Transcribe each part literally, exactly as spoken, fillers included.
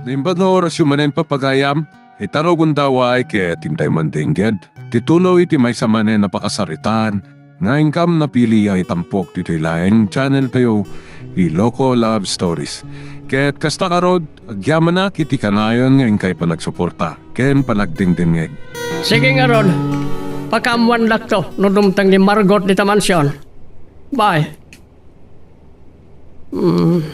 Imbag nga orasyo manen, papagayam, ita no gundaway ket intay mandengngeg ti tuloy ti maysa manen a pakasaritaan nga inkam napili a itampok ditoy laeng channel tayo, Iloko Love Stories. Ket kasta ngarud, agyamanak iti kanayon nga inkay panagsuporta ken panagdengdengngeg. Sige ngarud, pakaammoandakto no dumteng ni Margot dita mansion. Bye. Hmm.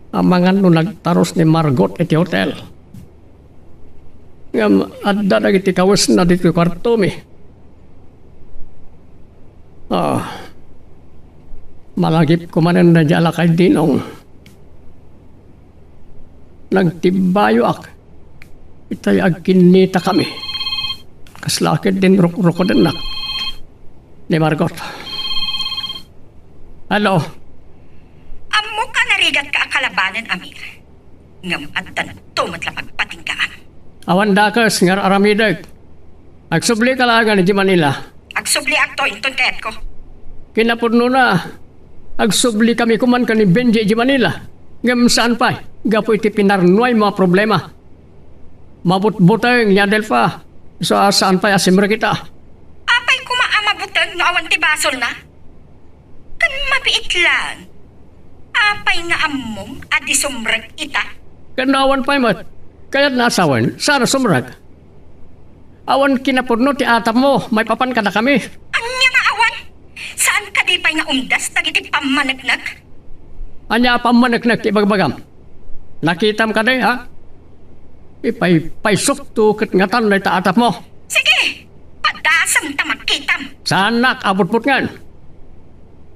Amangan no nagtarus ni Margot iti hotel. Ngem adda dagiti kawesna ditoy kuartomi. Ah. Malagipko manen daydi a lakay, Dinong. Nagtibbayoak itay agkinnitakami. Kasla ketdin rukrukudennak ni Margot. Hello? Ammok a narigatka a kalabanen, Amir. Ngem addanto met la pagpatinggaan. Awan dakes nga ar-aramidek. Agsublika laengen idiay Manila. Agsubliakto inton kayatko. Kinapudnona, agsublikami koman ken ni Benji idiay Manila. Ngem saan pay, gapu iti pinarnuaymo a problema. Mabutbuteng ni Adelfa, isu a saan pay a simrek ita. Apay koma a mabuteng no awan ti basolna? Ken mabiit laeng. Apay nga ammom a di sumrek ita? Ken no awan pay met, kayatna a sawen, saan a sumrek? Awan kinapudno ti atapmo maipapan kadakami. Ania nga awan? Saan kadi pay nga umdas dagiti pammaneknek? Ania a pammaneknek ti ibagbagam? Nakitam kadi, ha? Ipaypaysokto ket ngatan dayta atapmo. Sige! Padasem ta makitam! Saanak a butbutngen.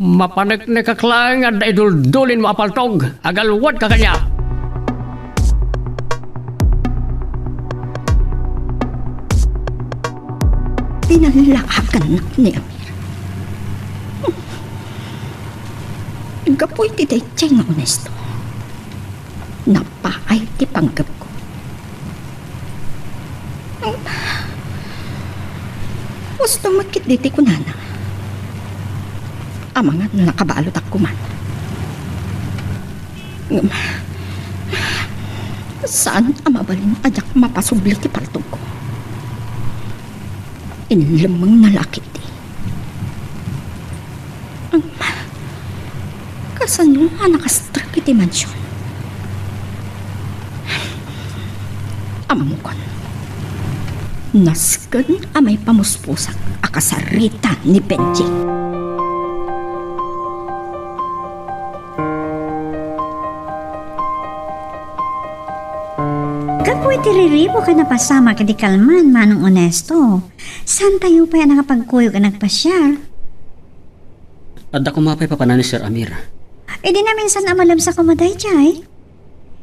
Mapaneknekak laeng nga adda iduldulin mo a paltog. Agalwadka kaniak. Pinalaagannak ni Amir. Gapu iti daydiay nga onesto, napaay ti panggepko. Husto met ketdi ti kunana. Amangan no nakabalutak koman. Ngem, saan a mabalin a diak mapasubli ti paltogko. Inlemmengna la ketdi. Am, kasano a nakastrek iti mansion? Ammokon, nasken a maipamuspusak a kasarita ni Benji. Gapu iti riribuk a napasamak iti kalman, Manong Onesto, saantayo pay a nakapagkuyog a nagpasiar? Adda koma pay papanan ni Sir Amir. Idi naminsan a malem sa koma daydiay.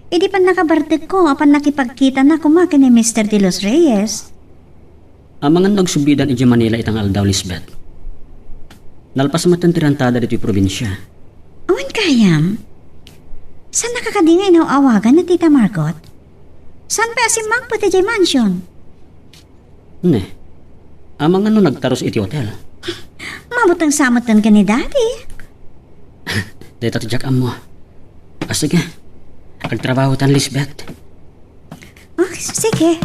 Idi pannakabartekko a pannakipagkitana koma ken ni Mister De Los Reyes. Amangan no agsubli idiay Manila ita nga aldaw, Lisbeth. Nalpas metten ti rantada ditoy probinsia. Awan gayam. Saannaka kadi nga inaw-awagan a Tita Margot? Saan pay a simmangpet idiay mansion? Ne. Amangan no nagtarus iti hotel. Mabuteng sa metten ken ni Daddy. Dayta ti diak ammo. Ah, sige. Agtrabahotan, Lisbeth. Oh, sige.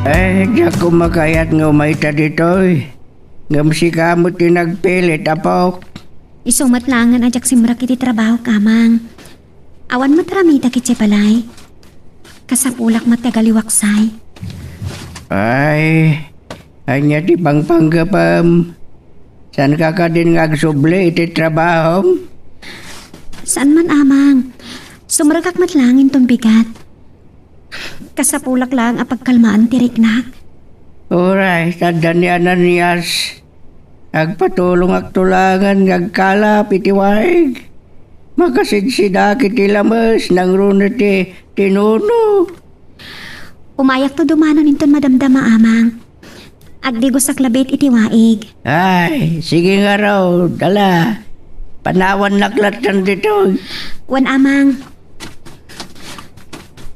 Eh, diak koma kayat nga umayta ditoy. Ngem sika met ti nagpilit, apok. Isu met laengen a diak simrek iti trabahok, Amang. Awan met aramidak idiay balay. Kasapulak met ti agaliwaksay. Ay, ania ti pangpanggepem? Saanka kadin nga agsubli iti trabahom? Saan man, Amang. Sumrekak met laeng inton bigat. Kasapulak laeng a pagkalmaan ti riknak. Uray, ta adda ni Ananias. Agpatulongakto laengen nga agkalap iti waig. Makasidsidak iti lames nangruna ti tinuno. Umayakto dumanon inton madamdama, Amang. Agdigosak labi iti waig. Ay, sige ngarud, ala. Panawannak latta ditoy. Wen, Amang.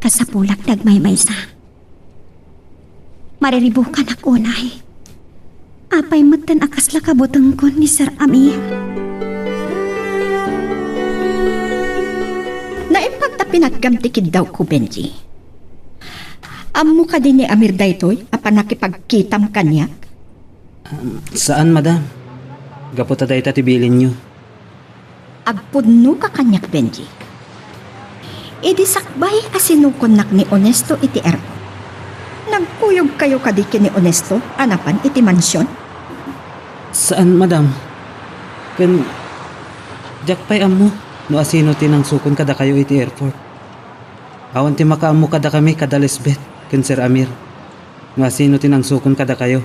Kasapulak ti agmaymaysa. Mariribukanak unay. Apay metten a kaslaka butengko ni Sir Amir? Naimbag ta pinagam ti kiddawko, Benji. Ammo kadi ni Amir daytoy a pannakipagkitam kaniak? Um, saan, madam. Gapu ta dayta ti bilinyo. Agpudnoka kaniak, Benji. Idi sakbay a sinukonnak ni Onesto iti airport, nagkuyogkayo kadi ken ni Onesto a napan iti mansion? Saan, madam. Ken diak pay ammo no asino ti nangsukon kadakayo iti airport. Awan ti makaammo kadakami kada Lisbeth ken Sir Amir no asino ti nangsukon kadakayo.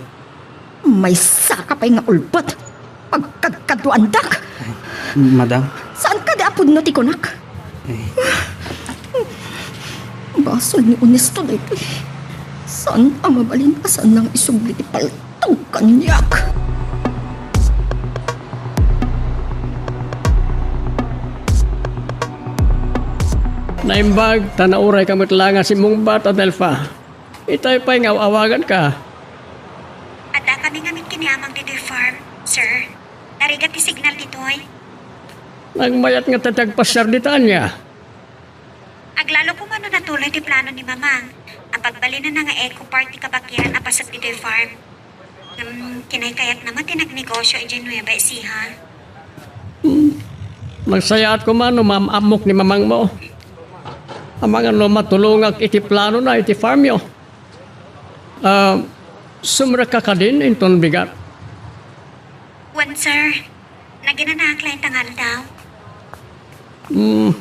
Maysaka pay nga ulbod. Pagkadkaduandak. Madam? Saan kadi a pudno ti kunak? Eh. Basol ni Onesto daytoy. Saan a mabalin a saanna nga isubli ti paltog kaniak. Naimbag ta nauray ka met la nga simmungbat, Adelfa. Itay pay nga aw-awaganka. Adda kami ngamin ken ni Amang ditoy farm, sir. Narigat ti signal ditoy. Nagmayat nga ta ti agpasiar dita ania? Aglalo koma no natuloy ti plano ni Mamang a pagbalinanna nga eco park ti kabakiran a paset ditoy farm. Ngem kinaykayatna met ti nagnegosio idiay Nueva Ecija. Hmm. Nagsayaat koma no maam-ammok ni mamangmo. Amangan no matulongak iti planona iti farmyo. Ah, sumrekka kadin inton bigat? Wen, sir. Naginanaak laeng ta nga aldaw. Hmm.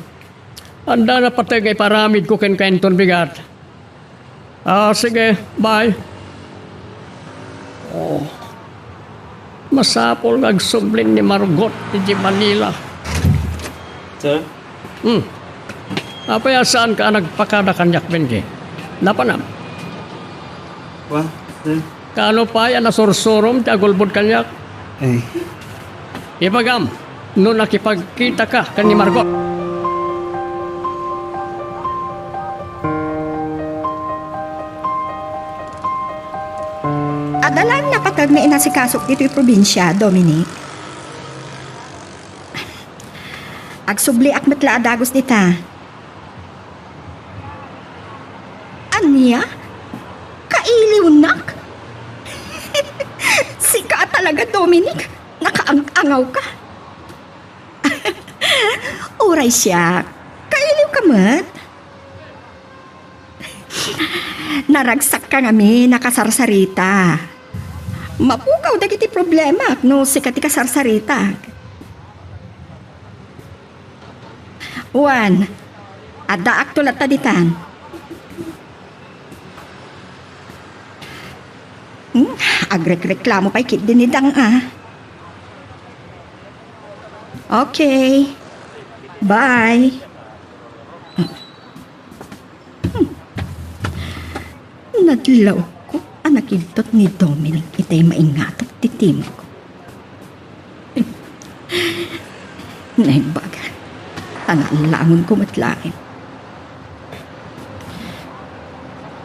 Adda napateg nga iparamidko kenka inton bigat. Ah, sige, bye. Oh. Masapul nga agsublin ni Margot idiay Manila. Sir? Hmm. Apay a saanka a nagpakada kaniak, Benji? Napanam? Wa, sir. Kaano pay a nasursurom ti agulbod kaniak? Eh. Ibagam, no nakipagkitaka ken ni Margot. Adda laeng napateg nga inasikasok ditoy probinsia, Dominic. Agsubliak met la a dagus dita. Ania? Kailiwnak? Sika a talaga, Dominic. Nakaang-angawka. Uray siak, kailiwka met. Naragsakka ngamin a kasarsarita. Mapukaw dagiti problemak no sika ti kasarsaritak. Wen, addaakto latta ditan. Hmm, agrekreklamo pay ketdi ni Dang a. Okay. Bye. Hmm. Nadlawko a nakidtot ni Dominic itay maingatok ti timok. Naimbag, ta naalangonko met laeng.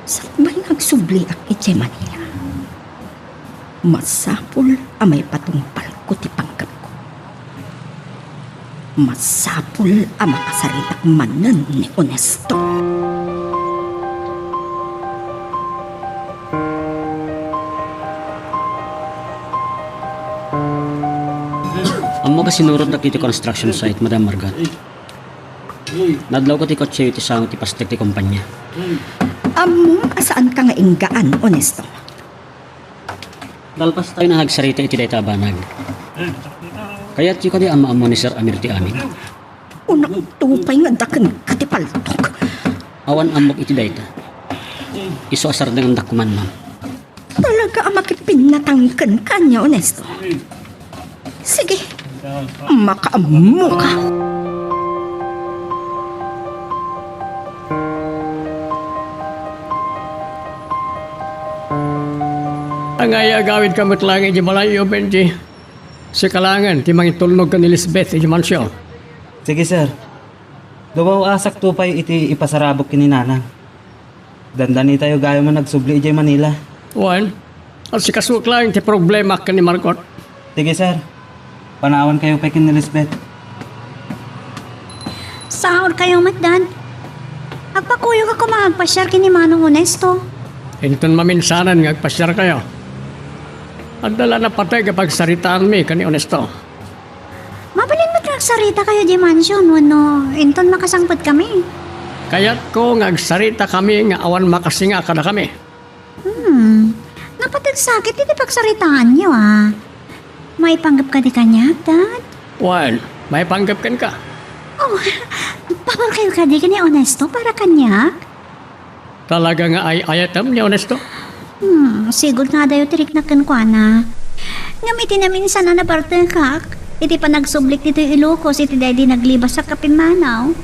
Sakbay nga agsubliak idiay Manila, masapul a maipatungpalko ti panggepko. Masapul a makasaritak manen ni Onesto. Ammo ka sinurot dagiti construction site, Madam Margot. Nadlawko ti kotse iti sango ti pastek ti kompanya. Ammom a saanka nga inggaan, Onesto. Nalpas tayo na nagsarita iti dayta a banag. Kayatyo kadi a maammo ni Sir Amir ti amin? Unakto pay nga adda kenka ti paltok. Awan ammok iti dayta. Isu a sardengandak koma, ma'am. Talaga a makipinnatang kenka ania, Onesto? Sige, makaammoka. Angay agawidka met laeng idiay balayyo, Benji. Sika laengen ti mangitulnog ken ni Lisbeth idiay mansio. Sige, sir. Dumaw-asakto pay iti ipasarabok ken ni Nanang. Dandanitayo gayam a nagsubli idiay Manila. Wen, Asikasuek laeng ti problema ken ni Margot. Sige, sir. Panawankayo pay ken ni Lisbeth. Saurkayo met, Dad. Agpakuyog a koma agpasiar ken ni Manong Onesto. Inton maminsanan nga agpasiarkayo. Adda la napateg a pagsaritaanmi ken ni Onesto. Mabalin met nga agsaritakayo di mansion wenno inton makasangpetkami? Kayatko nga agsaritakami nga awan makasinga kadakami. Hmm. Napateg sakit iti pagsaritaanyo, a. Maipanggep kadi kaniak, Dad? Wen, maipanggep kenka. Oh, paborkayo kadi ken ni Onesto para kaniak? Talaga nga ay-ayatem ni Onesto? Hmm, sigud nga adayo ti riknak kenkuana. Ngem iti naminsan a nabartekak, iti panagsublik ditoy Ilocos iti daydi naglibasak a pimmanaw.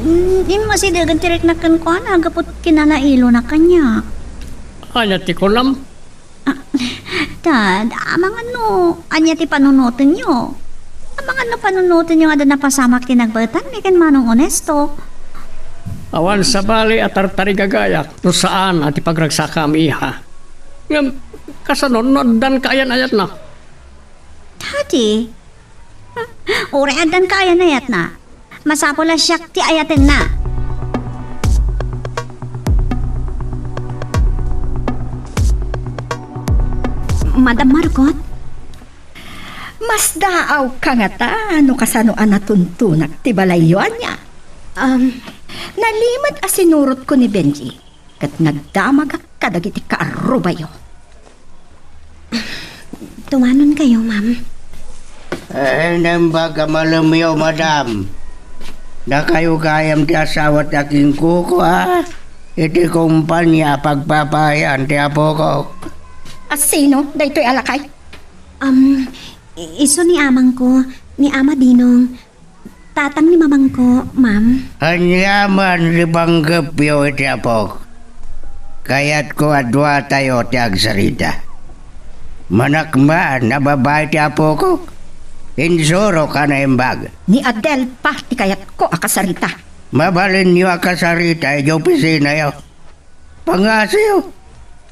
Hmm, immasidegen ti riknak kenkuana gapu kinalailona kaniak. Ania ti kunam? Ah, Dad, amangan no ania ti panunotenyo? Amangan no panunotenyo nga adda napasamak ti nagbaetanmi ken Manong Onesto? Awan sabali a tartarigagayak no saan a ti pagragsakam, iha. Ngem, kasano no addan kaayan-ayatna? Daddy, uray addan kaayan-ayatna, masapul a siak ti ayatenna. Madam Margot? Masdaawka ngata no kasano a natuntunak ti balayyo, ania? Um, Nalimed a sinurotko ni Benji. Ket nagdamagak kadagiti kaarrubayo. Tumanonkayo, ma'am. Eh, naimbag a malemyo, madam. Dakayo gayam ti asawa ti akingkukua iti kompania a pagpapaayan ti apokok. A sino daytoy a lakay? Um, i-, isu ni amangko, ni Ama Dinong. Tatang ni mamangko, ma'am. Ania man ti panggepyo iti apok? Kayatko a duatayo ti agsarita. Manakman a babai ti apokok. Insurok a naimbag. Ni Adelfa ti kayatko a kasarita. Mabalinyo a kasarita idiay opisinayo. Pangngaasim,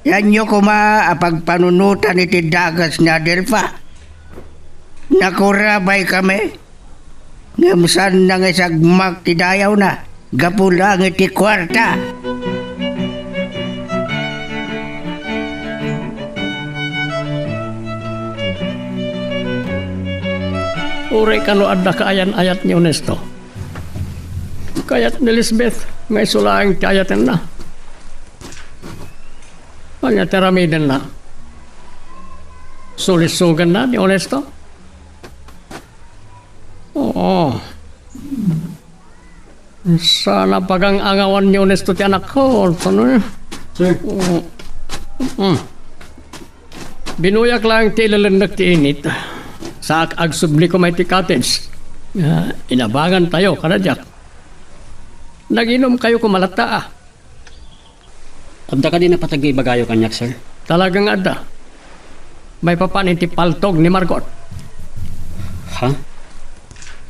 dianyo koma a pagpanunotan iti dagus ni Adelfa. Nakurabaykami, ngem saanna nga isagmak ti dayawna gapu laeng iti kuarta. Uray kano adda kaayan-ayat ni Onesto. Kayat ni Lisbeth nga isu laeng ti ayatenna. Ania ti aramidenna? Sulisoganna ni Onesto? Oo. Saan a pagang-angawan ni Onesto ti anakko, Orson, eh? Sir. Oo. Mm. Binuyak laeng ti ilelennek ti init. Saak agsubli koma iti cottage. Ah, inabangantayo kadadiak. Naginomkayo koma latta, a. Adda kadi napateg nga ibagayo kaniak, sir? Talaga nga adda. Maipapan iti paltog ni Margot. Ha?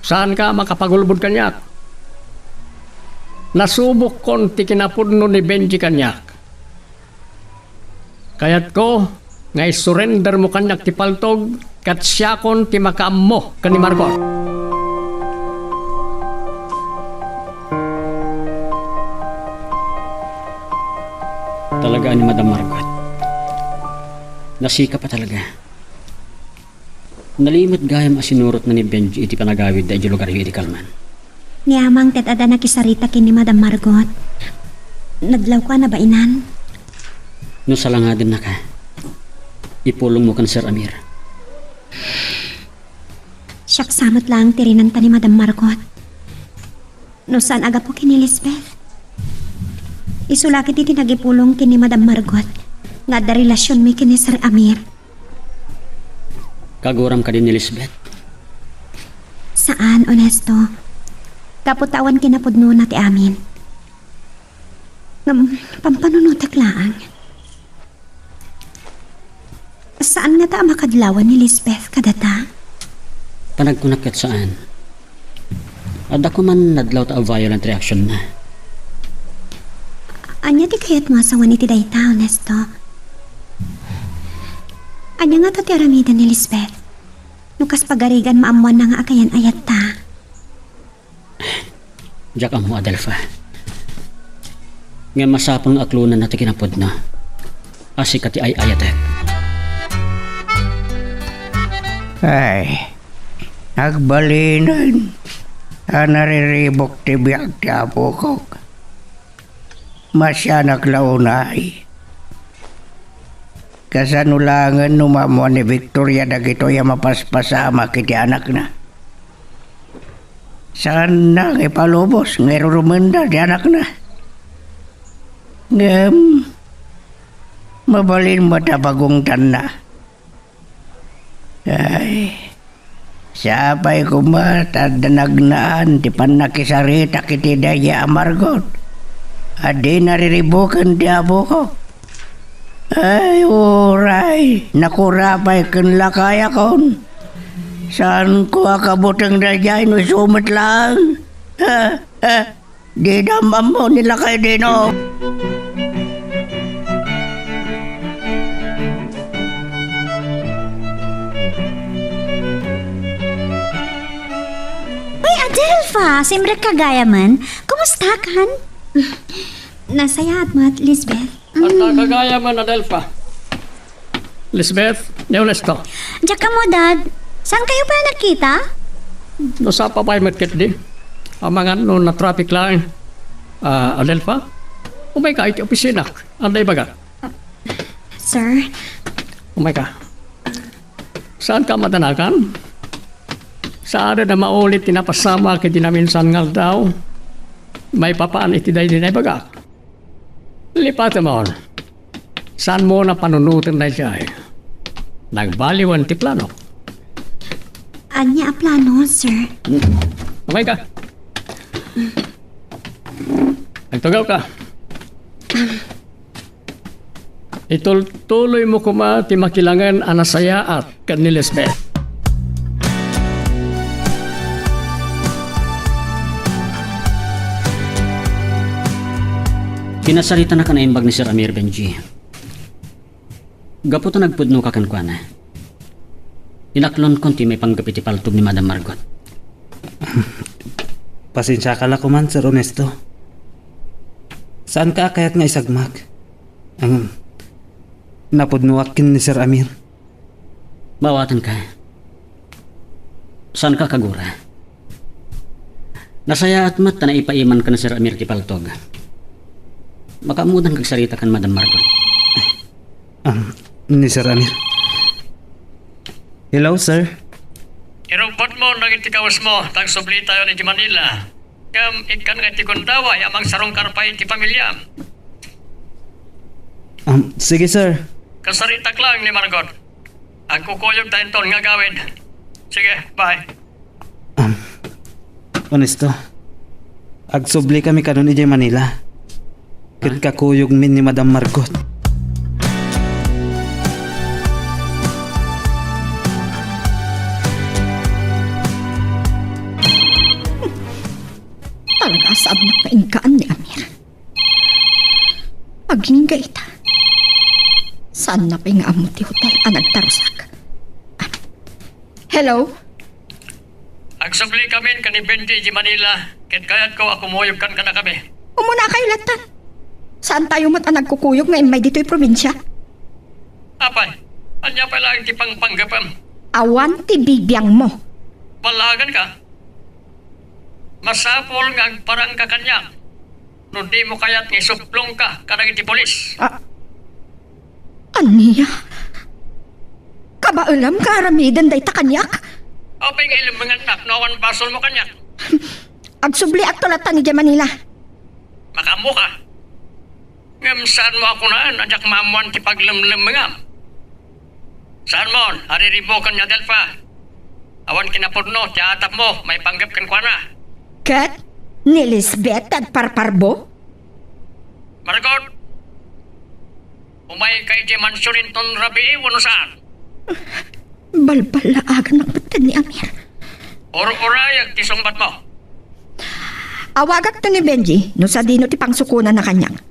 Saanka a makapagulbod kaniak? Nasubokkon ti kinapudno ni Benji kaniak. Kayatko nga isurrendermo kaniak ti paltog ket siakon ti makaammo ken ni Margot. Talaga ni Madam Margot. Nasikap a talaga. Nalimed gayam a sinurotna ni Benji iti panagawidda iti lugaryo idi kalman. Ni Amang ket adda nakisarita ken ni Madam Margot. Nadlawko a nabainan. No salangadennaka, ipulongmo ken Sir Amir. Siak sa met laeng ti rinanta ni Madam Margot. No saan a gapu ken ni Lisbeth. Isu la ket ti nagipulong ken ni Madam Margot nga adda relasionmi ken ni Sir Amir. Kaguram kadi ni Lisbeth? Saan, Onesto. Gapu ta awan kinapudnona ti amin. Ngem, pampanunotek laeng. Saan ngata a makadlawan ni Lisbeth kadata? Panagkunak ket saan. Adda koman nadlawta a violent reactionna. Ania ti kayatmo a sawen iti dayta, Onesto? Ania ngata ti aramiden ni Lisbeth? No kas pagarigan, maammoanna nga agayan-ayatta. Diak ammo, Adelfa. Ngem masapul nga aklonenna ti kinapudno. A sika ti ay-ayatek. Ay, agbalinen a nariribuk ti biag ti apokok. Masianak la unay. Kasano laengen no maammoan ni Victoria dagitoy a mapaspasamak iti anakna? Saanna nga ipalubos nga irurumenda ti anakna. Ngem, mabalin met a pagungtanna. Ay, sapay koma ta adda nagnaan ti pannakisaritak iti daydiay a Margot a di nariribuken ti apokok. Ay, uray, nakurapay ken lakayakon. Saanko a kabuteng daydiay no isu met laeng. Dida ammo ni lakay Dino. Uy, Adelfa! Simrek ka gayamen. Kumusta kan? Nasayaat met, Lisbeth. At nakagayamen, Adelfa. Lisbeth, ni Honesto. Diak ammo, Dad. Saan kayo pay nagkita? Nasapa pay met ketdi. Amangan no na-traffic laeng. Ah, Adelfa, umayka iti opisina. Adda ibagak. Sir? Umayka. Saanka madanagan? Saan a maulit ti napasamak iti naminsan nga aldaw? Maipapan iti daydi naibagak. Lipatemon. Saanmo a panunoten daydiay? Nagbaliwen ti plano. Ania a plano, sir? Umayka. Agtugawka. Itultuloymo koma ti makilangen a nasayaat ken ni Lisbeth. Kinasaritanak a naimbag ni Sir Amir, Benji. Gapu ta nagpudnoka kenkuana, inaklonkon ti maipanggep iti paltog ni Madam Margot. Pasensiaka la koman, Sir Ernesto. Saanka a kayat nga isagmak? Ang napudnoak ken ni Sir Amir. Maawatanka. Saanka a kagura. Nasayaat met ta naipaiman ken ni Sir Amir ti paltog. Makaammodanka agsarita ken Madam Margot. Um, ni Sir Amir. Hello, sir. Irubbotmo dagiti kawesmo, ta agsublitayon iti Manila. Ngem ikkan nga ti gundaway a mangsarungkar pay iti pamiliam. Um, sige, sir. Kasaritak laeng ni Margot. Agkukuyogta inton nga agawid. Sige, bye. Um, Ernesto, agsublika mi kanon idiay Manila. Ket kakuyogmi ni Madam Margot. Talaga a saannak nga inkaan ni Amir. Agingga ita. Saanna pay nga ammo ti hotel a nagtarusak. Hello? Agsublikamin ken ni Benji idiay Manila, ket kayatko a kumuyogkan kadakami. Umunakayo lattan. Saantayo met a nagkukuyog nga immay ditoy probinsia. Apay, ania pay laeng ti pangpanggepem? Awan ti bibiangmo. Ballaaganka? Masapul nga agparangka kaniak no dimo kayat nga isuplongka kadagiti pulis. Ah, ania? Kabaelam nga aramiden dayta kaniak? Apay nga ilemmengannak no awan basolmo kaniak? Agsubliakto lattan idiay Manila. Makaammoka. Ngem saanmo a kunaen a diak maammoan ti paglemlemmengam. Saanmon a riribuken ni Adelfa. Awan kinapudno ti atapmo maipanggep kenkuana. Ket ni Lisbeth ti agparparbo? Margot, umayka idiay mansion inton rabii wenno saan? Balballaagannak metten ni Amir. Ur-urayek ti sungbatmo. Awagakto ni Benji no sadino ti pangsukonanna kaniak.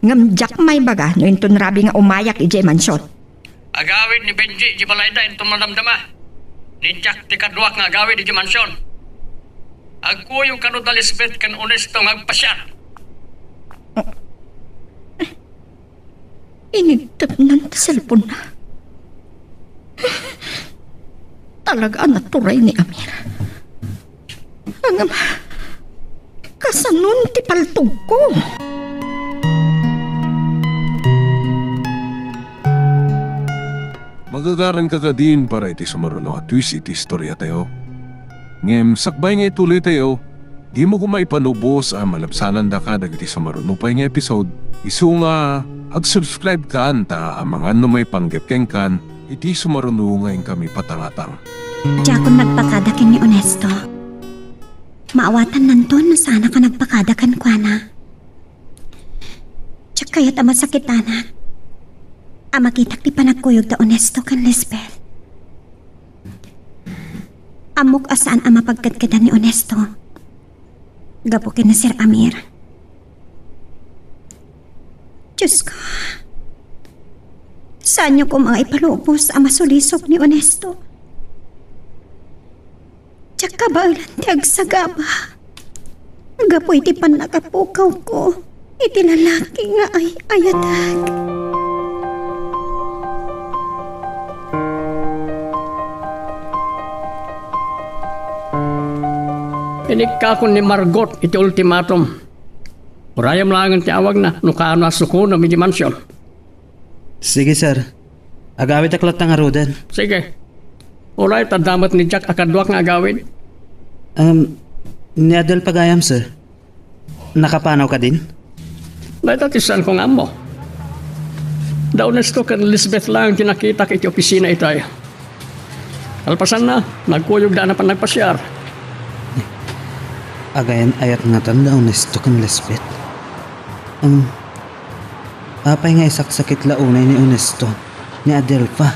Ngem diak maibaga no inton rabii nga umayak idiay mansion. Agawid ni Benji idiay balayda inton madamdama ni Jack ti kaduak nga agawid idiay mansion. Agkuyog kano da Lisbeth ken Onesto nga agpasiar. Inigtepnan ti cellphone-na. Talaga a naturay ni Amir. Ngem, kasanon ti paltogko? Magagaranka kadin para iti sumaruno a twist iti istoriatayo. Ngem sakbay nga ituloytayo, dimo koma ipanubos a malabsanandaka dagiti sumaruno pay nga episode, isu nga ag-subscribe-kan ta amangan no maipanggep kenkan iti sumaruno nga inkami patangatang. Diakon nagpakada ken ni Onesto. Maawatannanto no saannak a nagpakada kenkuana. Diak kayat a masakitanak a makitak ti panagkuyog da Onesto ken Lisbeth. Ammok a saan a mapagkedkedan ni Onesto gapu ken ni Sir Amir. Diosko, saanyo koma ipalubos a masulisog ni Onesto. Diak kabaelan ti agsagaba gapu iti pannakapukawko iti lalaki nga ay-ayatek. Inikkakon ni Margot iti ultimatum. Urayem laengen ti awagna no kaano a sukonem idiay mansion. Sige, sir. Agawidek latta ngaruden. Sige. Uray, adda met ni Jack a kaduak nga agawid. Um, ni Adel pagayam, sir. Nakapanaw kadin? Dayta ti saanko nga ammo. Da Onesto ken Lisbeth laeng ti nakitak iti opisina itay. Kalpasanna, nagkuyogda a napan nagpasiar. Agayan-ayat ngatan da Onesto ken Lisbeth. Um, apay nga isaksakit la unay ni Onesto, ni Adelfa?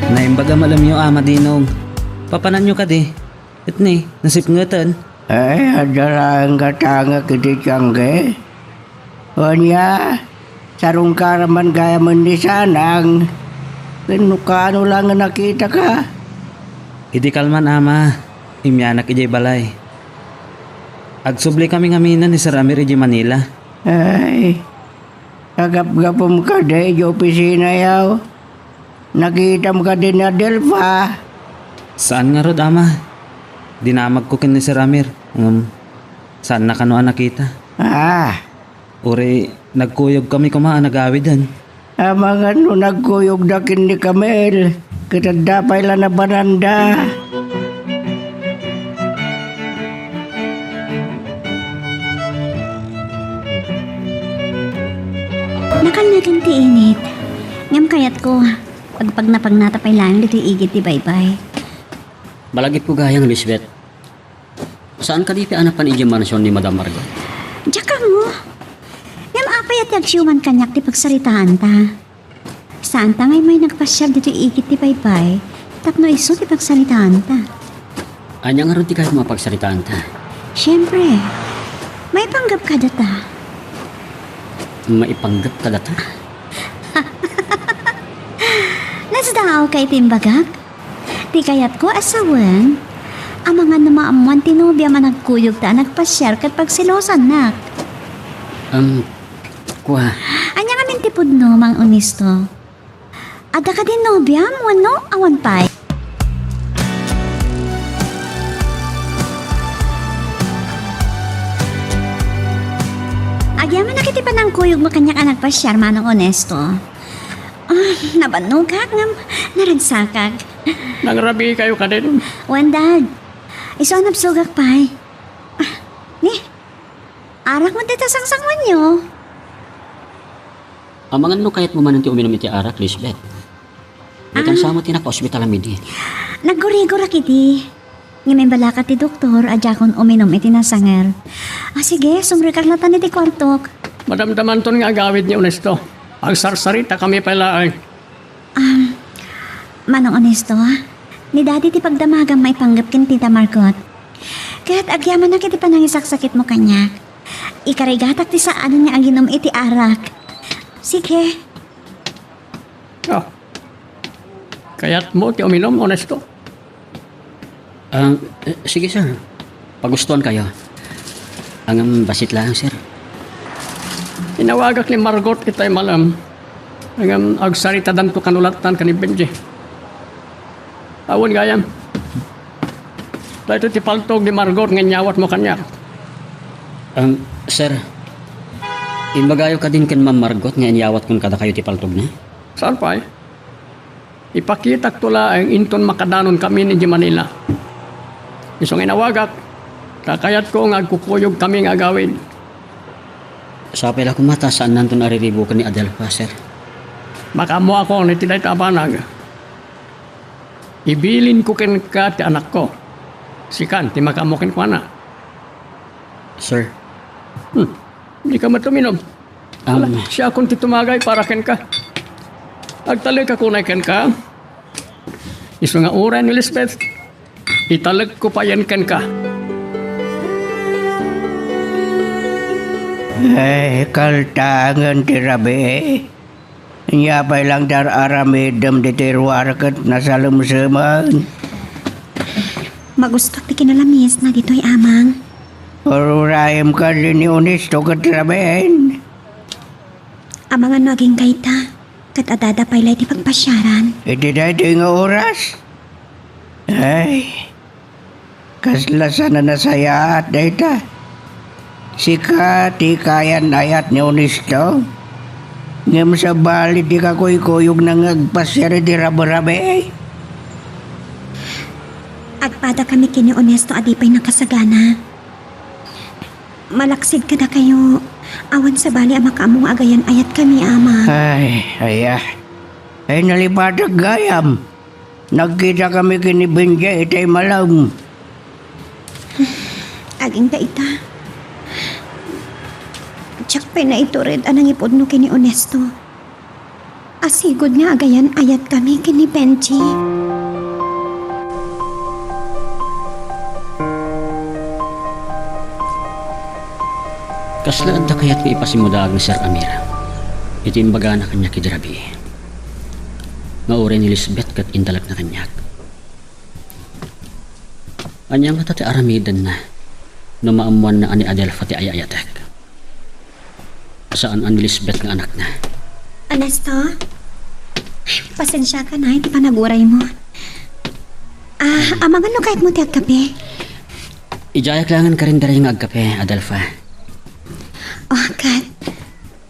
Naimbag a malemyo, Ama Dinong. Papananyo kadi? Ket ni, nasipngeten. Ay, adda laeng gatangek iti tiangge. Ania, sarungkaran man gayamen ni Sanang. Ken no kaano laeng a nakitaka? Idi kalman, Ama, immianak idiay balay. Agsublikami ngamin ni Sir Amir idiay Manila. Ay, agapgapum kadi idiay opisinayo? Nakitam kadi ni Adelfa? Saan ngarud, Ama. Dinamagko ken ni Sir Amir, ngem saanna kano a nakita. Ah. Uray, nagkuyogkami koma a nagawiden. Amangan no nagkuyogda ken ni Camille, ket adda pay la nabananda. Nakannagan ti init, ngem kayatko, agpagnapagnata pay laeng ditoy igid ti baybay. Malagipko gayam, Lisbeth. Saan kadi ti a napan idiay mansion ni Madam Margot? Diak ammo. Ngem apay a ti agsiuman kaniak ti pagsaritaanta? Saanta nga immay nagpasiar ditoy igid ti baybay tapno isu ti pagsaritaanta. Ania ngarud ti kayatmo a pagsaritaanta? Siempre, maipanggep kadata. Maipanggep kadata? Nasdaawka iti imbagak? Ti kayatko a sawen, amangan no maammoan ti nobiam a nagkuyogta a nagpasiar ket pagsilosannak. Em, kua. Ania ngamin ti pudno, Mang Onesto? Adda kadi nobiam wenno awan pay? Agyamanak iti panangkuyogmo kaniak a nagpasiar, Manong Onesto. Ah, nabannogak ngem naragsakak. Nangrabiikayo kadin? Wen, Dad. Isu a nabsogak pay. Ah, ni, arak met dayta sangsanguanyo. Amangan no kayatmo manen ti uminum iti arak, Lisbeth. Ket Ah. Sa met ti nakaospitalam idi? Naggurigorak idi. Ngem imbalaka ti doktor a diakon uminum iti nasanger. Ah, sige, sumrekak latta iti kuartok. Madamdamanton nga agawid ni Onesto. Agsarsaritakami pay laeng. Um, Manong Onesto, ni Daddy ti pagdamagam maipanggep ken Tita Margot. Ket agyamanak iti panangisaksakitmo kaniak. Ikarigatak ti saan nga aginum iti arak. Sige. Oh. Kayatmo ti uminum, Onesto? Ah, eh, sige, sir. Pagustuankayo. Ngem bassit laeng, sir. Inawagak ni Margot itay malem. Ngem agsaritadanto kano lattan ken ni Benji. Awan gayam. Daytoy ti paltog ni Margot nga inyawatmo kaniak. Um, sir, imbagayo kadin ken Ma'am Margot nga inyawatkon kadakayo ti paltogna? Saan pay? Ipakitakto laeng inton makadanon kamin idiay Manila. Isu nga inawagak, ta kayatko nga agkukuyog kami nga agawid. Sapay la koma ta saannanton a riribuken ni Adelfa, sir. Makaammoakon iti dayta a banag. Ibilinko kenka ti anakko. Sikan ti makaammo kenkuana. Sir. Hmm. Dika met uminum. Um, Ala, siakon ti tumagay para kenka. Agtalekak unay kenka. Isu nga uray ni Lisbeth, italekko payen kenka. Ay, kaltangen ti rabii. Ania pay lang ti ar-aramidem ditoy ruar ket nasalemsemen? Magustok ti kinalamisna ditoy, Amang. Ururayem kadin ni Onesto ket rabiin. Amangan no agingga ita, ket adda pay la iti pagpasiaran. Iti daytoy nga oras? Ay, kasla saan a nasayaat dayta. Sika ti kayan-ayat ni Onesto? Ngem sabali ti kakuykuyogna nga agpasiar iti rabirabi? Agpadakami ken ni Onesto a di pay nakasagana. Malaksid kadakayo, awan sabali a makaammo nga agayan-ayatkami, Ama. Ay, aya. Ay, nalipatak gayam. Nagkitakami ken ni Benji itay malem. Agingga ita. Diak pay naitured a nangipudno ken ni Onesto. Asigud nga agayan-ayatkami ken ni Benji. Kasla adda kayat nga ipasimudaag ni Sir Amir iti imbagana kaniak idi rabii nga uray ni Lisbeth ket intalekna kaniak? Ania ngata ti aramidenna no maammoanna a ni Adelfa ti ay-ayatek? Saan a ni Lisbeth nga anakna. Ernesto? Pasensiakan iti panaguraymo. Ah, amangan no kayatmo ti agkape? Idiayak laengen karinderya nga agkape, Adelfa. Oh, ket,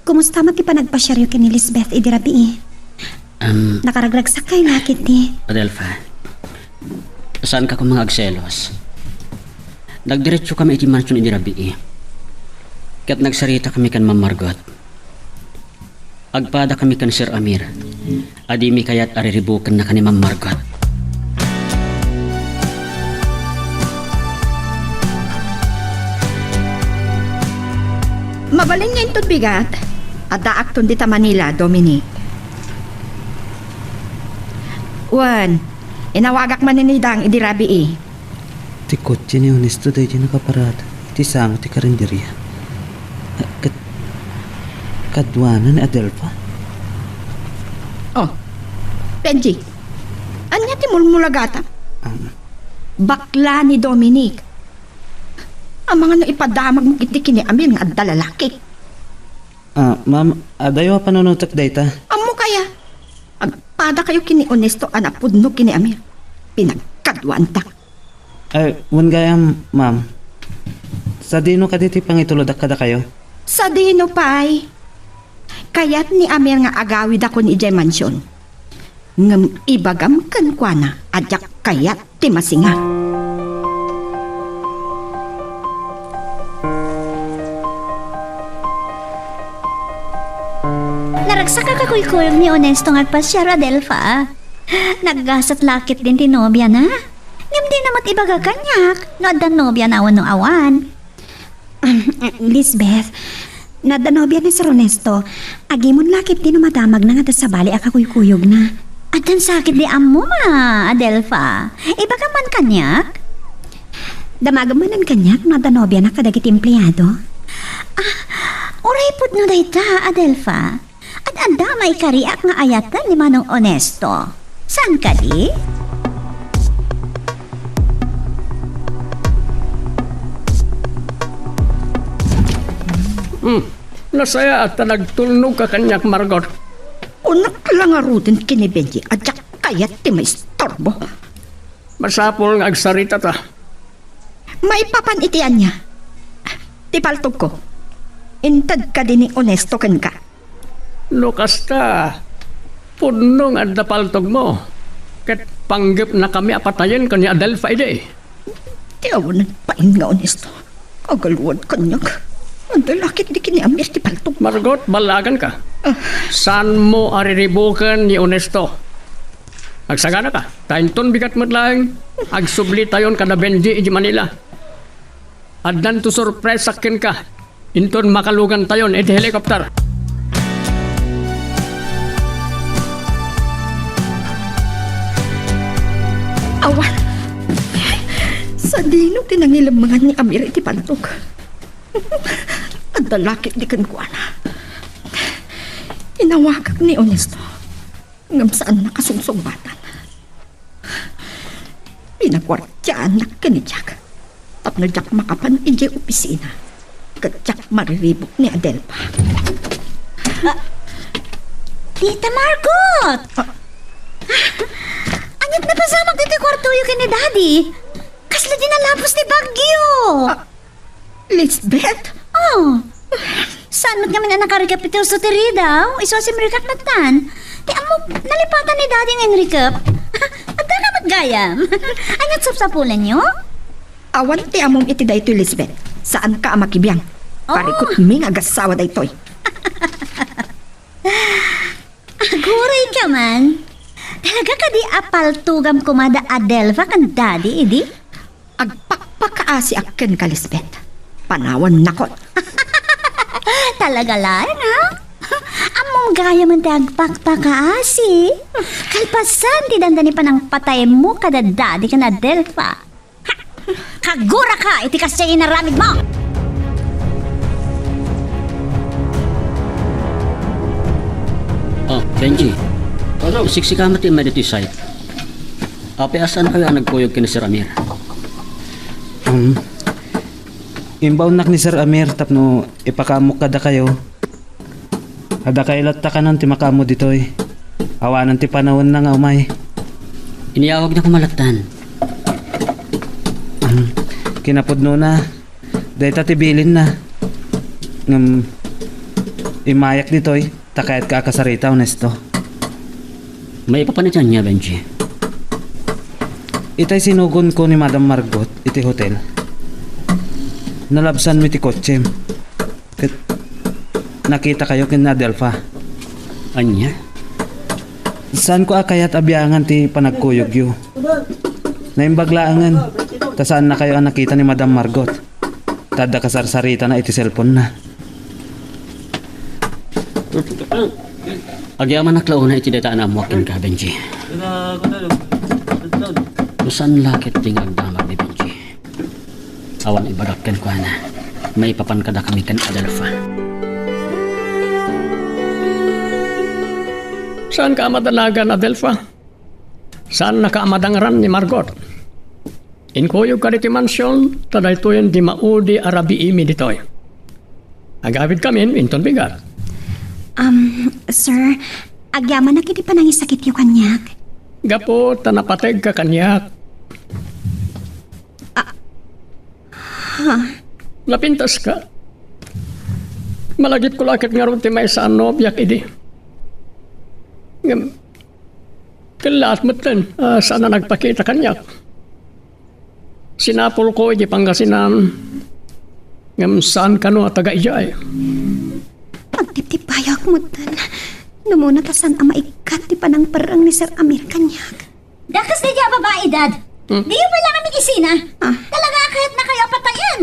kumusta met ti panagpasiaryo ken ni Lisbeth idi rabii? Am, Nakaragragsak kayo lakit di. Adelfa, saanka koma nga agselos? Nagdiretsokami iti mansion idi rabii. Ket nagsarakami ken Ma'am Margot. Agpadakami ken Sir Amir. A dimi kayat a riribukenna ken ni Ma'am Margot. Mabalin nga inton bigat, addaakton dita Manila, Dominic. Wen, inawagak manen ni Dang idi rabii. Ti kotse ni Ernesto daydi nakaparada iti sango ti karinderia. Ket kaduana ni Adelfa? Oh, Benji, ania ti mulmulagatam? Um, Bakla ni Dominic. Amangan no ipadamagmo iti ken ni Amir nga adda lalaki. Ah, ma'am, adayo a panunotek dayta. Ammok aya? Agpadakayo ken ni Ernesto a napudno ken ni Amir. Pinagkaduaantak. Ay, wen gayam, ma'am. Sadino kadi ti pangitulodak kadakayo? Sadino pay? Kayat ni Amir nga agawidakon idiay mansion. Ngem ibagam kenkuana a diak kayat ti masinga. Naragsak a kakuykuyog ni Ernesto nga agpasiar, Adelfa. Naggasat lakit din ti nobiana. Ngem dina met ibaga kaniak no adda nobiana wenno awan. Lisbeth, no adda nobiana ni Sir Ernesto, agimon lakit din no madamagna nga adda sabali a kakuykuyogna. Addan sakit di ammom, Adelfa. Ibagam man kaniak. Damagem manen kaniak no adda nobiana kadagiti empleado. Ay, pudno dayta, Adelfa. Ad-adda maikariak nga ayaten ni Manong Onesto. Saan kadi? Hmm. Nasayaat ta nagtulnog ka kaniak, Margot. Kunak la ngaruden ken ni Benji a diak kayat ti maistorbo. Masapul nga agsaritata. Maipapan iti ania? Ti paltogko. Inted kadi ni Onesto kenka? No kasta, pudno nga adda paltogmo. Ket panggepnakami a patayen ken ni Adelfa idi. Ti awanen pain nga Onesto. Kagaluad kaniak. Adda la ketdi ken ni Amir ti paltog. Margot, ballaganka. Ah. Saanmo a riribuken ni Onesto? Agsaganaka, ta inton bigat met laeng, agsublitayon kada Benji iti Manila. Addanto sorpresa kenka. Inton makalugantayon iti helicopter. Awan. Sadino ti nangilemmengan ni Amir iti paltog? Adda la ketdi kenkuana. Inawagak ni Onesto. Ngem saanna a sungsungbatan. Pinaguardiaannak ken ni Jack tapno diak makapan idiay opisina ket diak mariribuk ni Adelfa. Ah, Tita Margot! Ah. Ah, ania't napasamak ditoy kuartoyo ken ni Daddy? Kasla di nalapos ti bagyo! Ah, Lisbeth? Oh. Saan met ngamin a nakarikap iti usto ti ridaw? Isu a simrikak nattan. Ti ammok, nalipatan ni Daddy nga inrikap. Adda ka met gayam. Ania't sapsapulenyo? Awan ti ammom iti daytoy, Lisbeth. Saanka a makibiang. Oh. Parikutmi nga agassawa daytoy. Aguray ka man. Talaga kadi a paltogam koma da Adelfa ken Daddy idi? Agpakpakaasiak kenka, Lisbeth. Panawennakon. Talaga laeng, ha? Ammom gayamen ti agpakpakaasi. Kalpasan ti dandani panangpataymo kada Daddy ken Adelfa. Ha! Kaguraka iti kasdiay inaramidmo! Oh, Benji. Ano? Siksika met ti immay ditoy site. Apay a saankayo a nagkuyog ken ni Sir Amir? Um, imbaonnak ni Sir Amir tapno ipakaammok kadakayo. Adda kayat ta kanon ti makaammo ditoy. Awanen ti panawenna nga umay. Iniyawagna koma lattan. Um, kinapudnona, dayta ti bilinna. Ngem, immayak ditoy. Ta kayatka a kasarita, Onesto. Maipapan iti ania, Benji? Itay sinugonko ni Madam Margot iti hotel. Nalabsanmi ti kotsem. Ket nakitakayo ken ni Adelfa. Ania? Saanko a kayat a biangan ti panagkuyogyo. Naimbag laengen, ta saannakayo a nakita ni Madam Margot. Ta adda kasarsaritana iti cellphone-na. Agyamanak la unay iti dayta a naammoak kenka, Benji. No saan la ketdi nga agdamag ni Benji, awan ibagak kenkuana, maipapan kadakami ken Adelfa. Saanka a madanagan, Adelfa? Saannaka a madangran ni Margot. Inkuyogka ditoy mansion, ta daytoyen ti maudi a rabiimi ditoy. Agawidkamin, inton bigat. Um, sir, agyamanak iti panangisakityo kaniak. Gapu ta napategka kaniak. Ah, ha? Napintaska. Malagipko la ket ngarud ti maysa a nobiak idi. Ngem, kellaat metten a saan a nagpakita kaniak. Sinapulko idiay Pangasinan, ngem saan kano a taga idiay. Agtiptipayak metten. Numuna ta saan a maikkat ti panangperreng ni Sir Amir kaniak. Dakes daydiay a babai, Dad. Hmm? Diyo pay la kami isina. Ah. Talaga a kayatnakayo a patayen.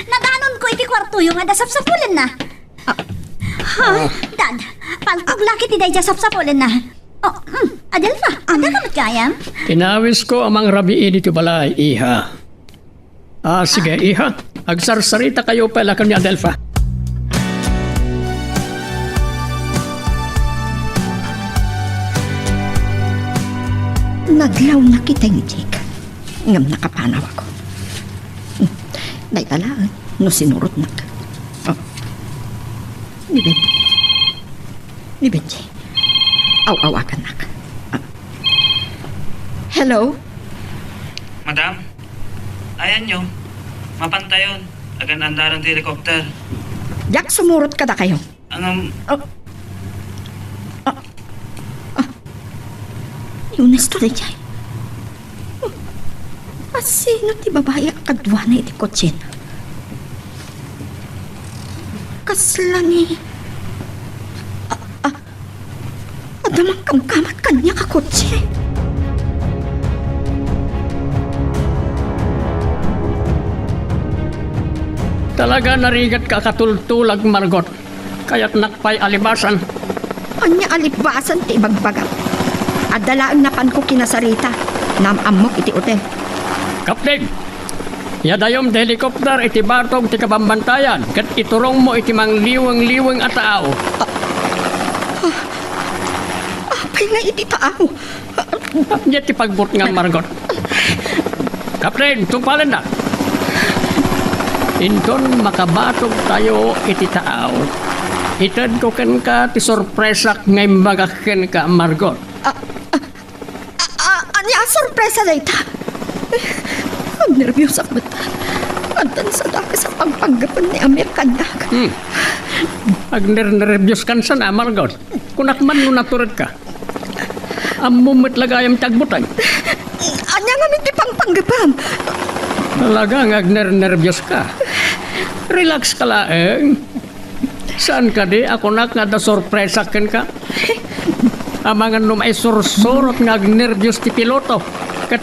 Nadanonko iti kuartoyo nga adda sapsapulenna. Ah. Ha? Dad, paltog la ketdi daydiay a sapsapulenna. Oh, hmm, Adelfa, adda ka met gayam? Inawisko a mangrabii ditoy balay, iha. Ah, sige, iha. Agsarsaritakayo pay la ken ni Adelfa. Nadlawnak iti Jake, ngem nakapanawak. Hmm. Dayta laeng no sinurotnak. Oh. Ni Ben. Ni Benji. Aw-awagannak. Ah. Hello? Madam? Ayanyo? Mapantayon. Agan-andaren ti helicopter. Diak sumurot kadakayo. Ngem, ah, ah, ah, ni Ernesto daydiay. A sino ti babai a kaduana iti kotsien? Kasla ni, ah, ah, adda mangkamkamat kaniak a kotse. Talaga narigatka a katultulag, Margot. Kayatnak pay a libasan. Ania a libasan ti ibagbagam? Adda laeng napanko kinasarita. Naam-ammok iti otel. Kapten, yadayom ti helicopter iti batog ti kabambantayan ket iturongmo iti mangliweng-liweng a tao. Ah, ah, apay nga iti tao? Ania ti pagbutngam, Margot? Kapten, tungpalennak. Inton makabatogtayo iti taaw, itedko kenka ti sorpresak nga imbagak kenka, Margot. Ah, ah, ah, ah, ania a sorpresa dayta? Agnerbios ak met. Addan sa dakes a pangpanggapen ni Amir kaniak. Hmm. Agnernerbios kan sana, Margot. Kunak man no naturedka. Ammom met la gayam ti agbuteng. Ania ngamin ti pangpanggepem? Talaga nga agnernerbios ka. Relax ka laeng. Saan kadi a kunak nga adda sorpresa kenka? Amangan no maisursurot nga agnerbios ti piloto ket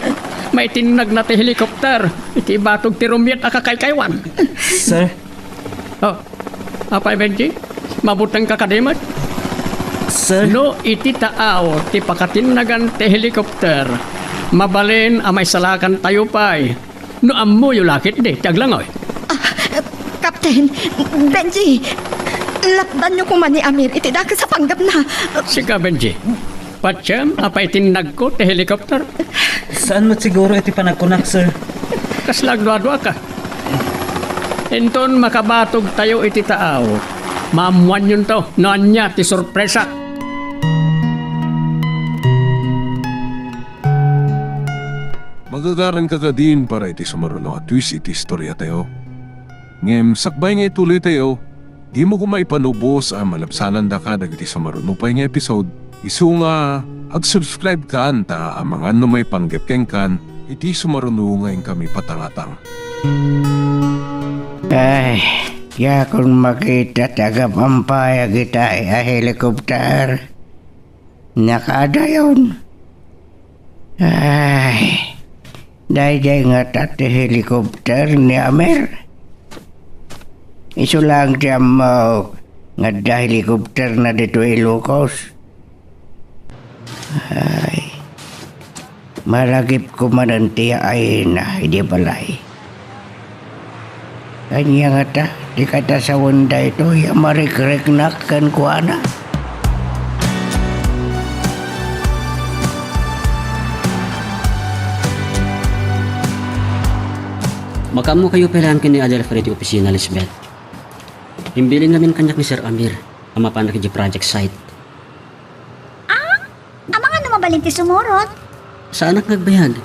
maitinnagna ti helicopter iti ibatog ti rumiet a kakaykaywan. Sir, Oh, apay, Benji? Mabutengka kadi met? Sir? No iti taaw ti pakatinnagan ti helicopter, mabalin a maisalakantayo pay. No ammoyo la ketdi ti aglangoy. Ah, Captain, Benji, lapdanyo koma ni Amir iti dakes a panggepna. Sika, Benji, patiem a paitinnagko ti helicopter? Saan met siguro iti panagkunak, sir? Kasla agduaduaka. Inton makabatogtayo iti taaw, maammoanyonto no ania ti sorpresa. Magagaranka kadin para iti sumaruno a twist iti istoriatayo. Ngem sakbay nga ituloytayo, dimo koma ipanubos a malabsanandaka dagiti sumaruno pay nga episode, isu nga ag-subscribe kan ta amangan no maipanggep kenkan iti sumaruno nga inkami patangatang. Ay, diakon makita ti agapampayag itay a helikopter. Nakaadayon. Ay, daydiay ngata ti helikopter ni Amer. Isu laeng ti ammok nga adda helikopterna ditoy Ilocos. Ay, malagipko manen ti yaayna idi balay. Ania ngata ti katasawen daytoy a marikreknak kenkuana? Makaammo kayo pay laeng ken ni Adelfa iti opisina, Lisbeth. Imbilin ngamin kaniak ni Sir Amir a mapanak idiay project site. Ah? Amangan no mabalin ti sumurot? Saanak nga agbayag.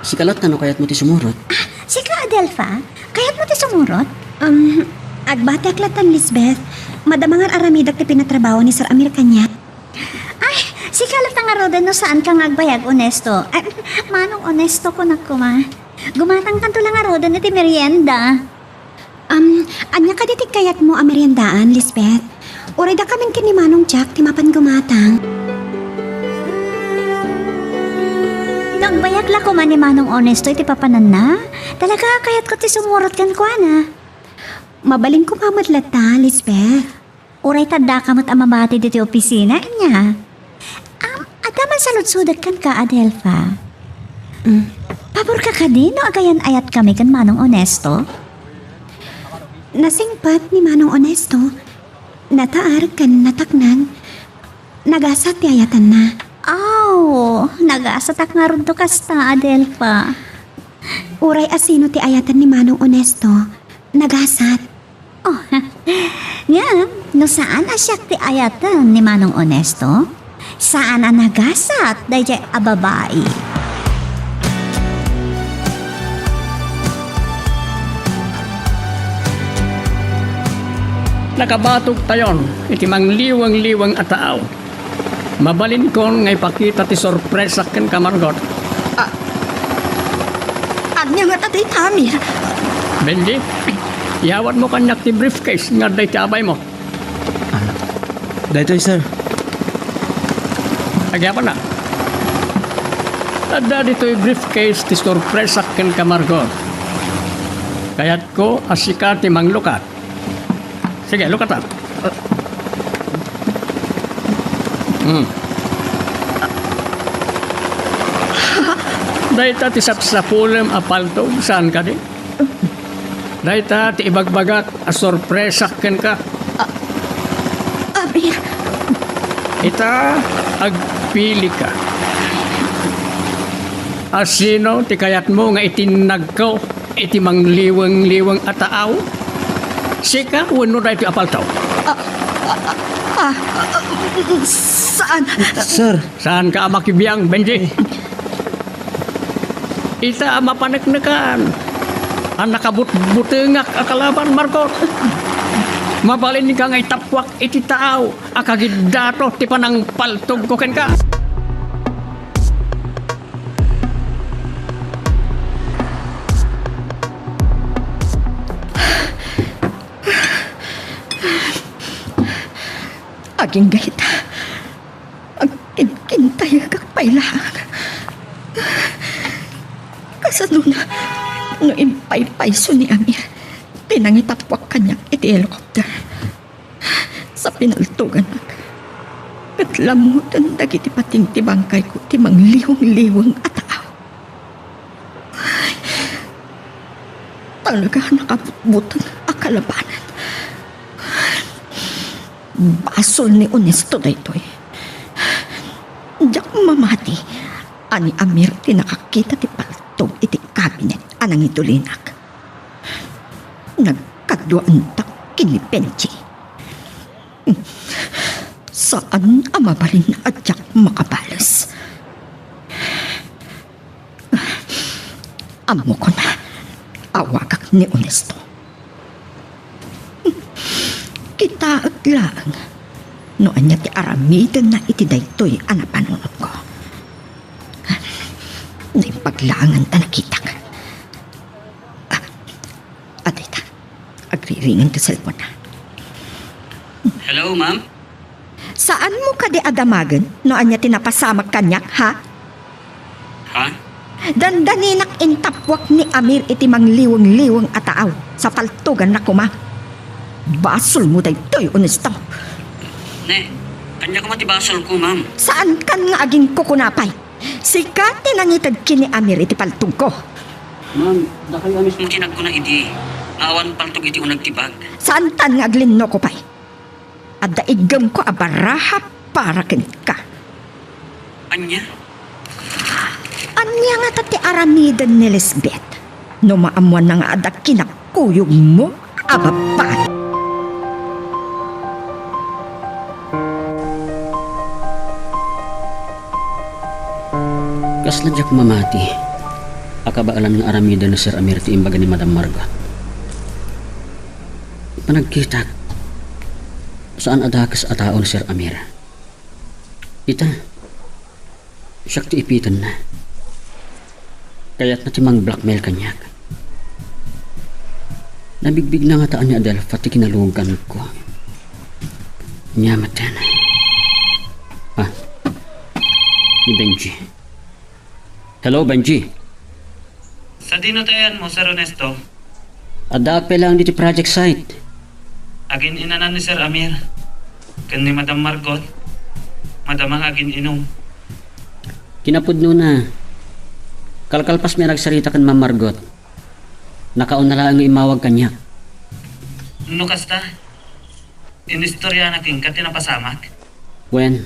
Sika latta no kayatmo ti sumurot. Ah, sika, Adelfa? Kayatmo ti sumurot? Um, agbatiak latta, Lisbeth. Madama nga ar-aramidak ti pinatrabaho ni Sir Amir kaniak. Ay, sika latta ngaruden no saanka nga agbayag, Onesto. Ay, Manong Onesto, kunak koma. Gumatangkanto la ngaruden iti merienda. Um, ania kadi ti kayatmo a meriendaan, Lisbeth? Uray dakamin ken ni Manong Jack ti mapan gumatang. No agbayag la koma ni Manong Onesto iti papananna, talaga a kayatko ti sumurot kenkuana. Mabalin koma met latta, Lisbeth. Uray ta addaka met a mabati ditoy opisina, ania? Am, adda man saludsodek kenka, Adelfa. Mm, paborka kadi no agayan-ayatkami ken Manong Onesto? Nasingpet ni Manong Onesto. Nataar ken nataknang. Nagasat ti ayatenna. Aw, nagasatak ngarud no kasta, Adelfa. Uray asino ti ayaten ni Manong Onesto, nagasat. Oh, ngem, no saan a siak ti ayaten ni Manong Onesto, saan a nagasat daydiay a babai. Nakabatogtayon iti mangliweng-liweng a taaw. Mabalinkon nga ipakita ti sorpresak kenka, Margot. Ah, ania ngata dayta, Amir? Benji, iyawatmo kaniak ti briefcase nga adda iti abaymo. Ah, daytoy, sir. Agyamanak. Adda ditoy briefcase ti sorpresak kenka, Margot. Kayatko a sika ti manglukat. Sige, lukatan. Hmm. Dayta ti sapsapulem a paltog, saan kadi? Dayta ti ibagbagak a sorpresak kenka. Amir. Ita, agpilika. Asino ti kayatmo nga itinnagko iti mangliweng-liweng a taaw? Sika wenno daytoy a paltog? Ah, ah, ah, ah, saan? Sir. Saanka a makibiang, Benji? Ita a mapaneknekan a nakabutbutengak a kalaban, Margot. Mabalinka nga itappuak iti taaw a kagiddato ti panangpaltogko kenka. Agingga ita. Agkinkintayegak pay laeng. Kasanona no impaypayso ni Amir ti nangitappuak kaniak iti helicopter? Sa pinaltogannak, ket lamoden dagiti pating ti bangkayko ti mangliweng-liweng a taaw. Ay, talaga a nakabutbuteng a kalabanan. Basol ni Onesto daytoy. Diak mamati a ni Amir ti nakakita ti paltog iti kabinet a nangitulinak. Nagkaduaentak ken ni Benji. Saan a mabalin a diak makabales. Ammokon, awagak ni Onesto. Kitaek laeng no ania ti aramidenna iti daytoy a napanunotko. Naimbag laengen ta nakitak. Ah, adda ita. Agriringen ti cellphone-na. Hello, ma'am? Saanmo kadi a damagen no ania ti napasamak kaniak, ha? Ha? Dandaninak intappuak ni Amir iti mangliweng-liweng a taaw sa paltoganna koma. Basolmo daytoy, Onesto. Ne, ania koma ti basolko, ma'am? Saankan nga aginkukuna pay. Sika ti nangited ken ni Amir iti paltogko. Ma'am, dakayo a mismo ti nagkuna idi nga awan paltog iti uneg ti bag. Saantan nga aglinno ko pay. Adda iggemko a baraha para kenka. Ania? Ania ngata ti aramiden ni Lisbeth no maammoanna nga adda kinakuyogmo a babbai? Kasla diak mamati a kabaelan nga aramiden ni Sir Amir ti imbaga ni Madam Margot. Panagkitak, saan a dakes a tao ni Sir Amir. Ita, siak ti ipitenna. Kayatna ti mang-blackmail kaniak. Nabigbigna ngata a ni Adelfa ti kinaluganko. Nia met. Ah, ni Benji. Hello, Benji. Sadino ti ayanmo, Sir Ernesto? Addaak pay laeng ditoy project site. Agin-inanan ni Sir Amir ken ni Madam Margot. Madama nga agin-inum. Kinapudnona, kalkalpasmi a nagsarita ken Ma'am Margot, nakauna laeng nga immawag kaniak. No kasta, inistoriana kenka ti napasamak? Wen,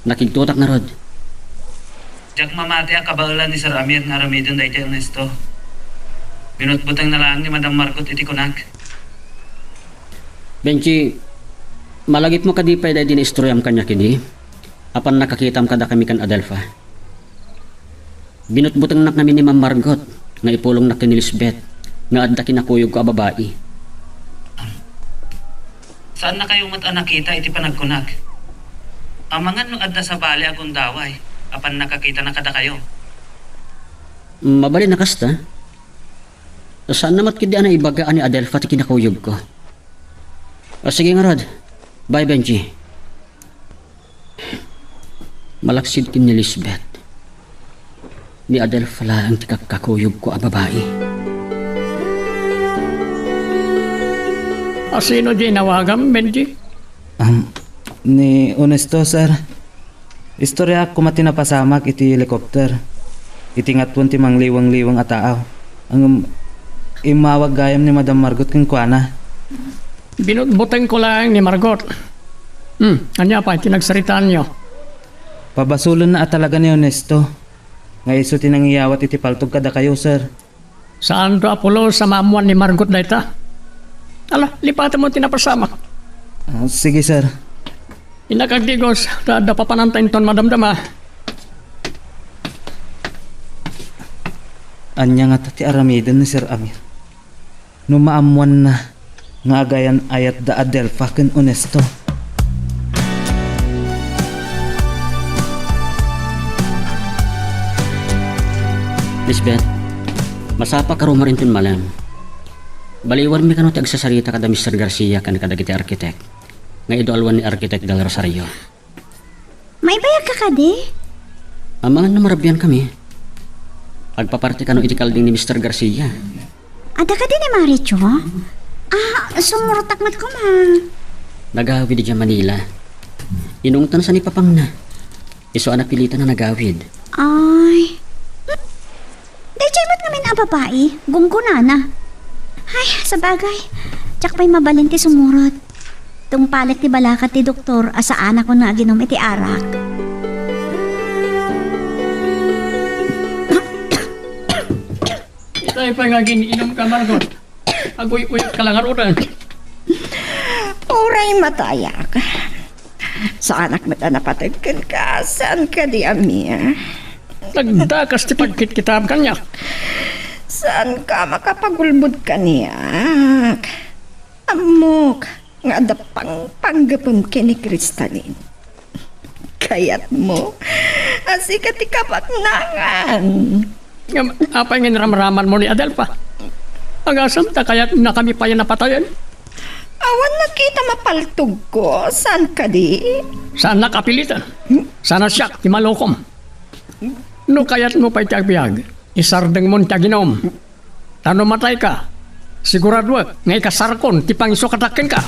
Nakigtotak ngarud. Diak mamati a kabaelan ni Sir Amir nga aramiden daytoy, Ernesto. Binutbutengna laeng ni Madam Margot iti kunak. Benji, malagipmo kadi pay daydi naistoriam kaniak idi? Apan nakakitam kadakami ken Adelfa. Binutbutengnak ngamin ni Ma'am Margot nga ipulongnak ken ni Lisbeth nga adda kinakuyogko a babai. Saannakayo met a nakita iti panagkunak? Amangan no adda sabali a gundaway a pannakakitana kadakayo. Mabalin a kasta. Saanna met ketdi a naibaga a ni Adelfa ti kinakuyogko. O, sige ngarud. Bye, Benji. Malaksid ken ni Lisbeth, ni Adelfa laeng ti kakkakuyogko a babai. A sino di inawagam, Benji? Am, ni Onesto, sir. Istoriaak koma ti napasamak iti helicopter, iti ngatuen ti mangliweng-liweng a tao. Ngem immawag gayam ni Madam Margot kenkuana. Binutbutengko laeng ni Margot. Hmm, ania pay ti nagsaritaanyo? Pabasolenna a talaga ni Onesto nga isu ti nangiyawat iti paltog kadakayo, sir. Saanto a pulos a maammoan ni Margot dayta. Ala, lipatemmo ti napasamak. Ah, sige, sir. Innak agdigos, ta adda papananta inton madamdama. Ania ngata ti aramiden ni Sir Amir no maammoanna nga agayan-ayatda Adelfa ken Onesto? Lisbeth, masapaka rumor inton malem. Baliwanmi kano ti agsasarita kada Mister Garcia ken kadagiti arkitek nga idualwan ni Arkitek Del Rosario. Maibayagka kadi? Amangan no marabiankami. Agpaparti kano iti kalding ni Mister Garcia. Adda kadi ni Maricho? Ah, sumurotak met koma. Nagawid idiay Manila. Inungtan sa ni papangna. Isu a napilitan a nagawid. Ay. Daytoy met ngamin a babai, gunggonana. Ay, sabagay, diak pay mabalin ti sumurot. Tungpalek ti balakat ti doktor a saanakon nga aginum iti arak. Itay pay nga agin-inumka, Margot. Aguy-uyot ka la ngaruden. Uray matayak. Saanak met a napateg kenka, saan kadi a mia? Nagdakas ti pagkitkitaem kaniak. Saanka makapagulbod kaniak. Ammok nga adda pangpanggepem ken ni Cristalin. Kayatmo a sika ti kabaknangan. Ngem apay nga inramramanmo ni Adelfa? Agasem ta kayatnakami pay a napatayen? Awan nakita a paltogko, saan kadi? Saannak a pilitan. Sana siak ti malukom. No kayatmo pay ti agbiag, isardengmon ti aginum. Ta no matayka, siguraduek nga ikasarkon ti pangisukatak kenka.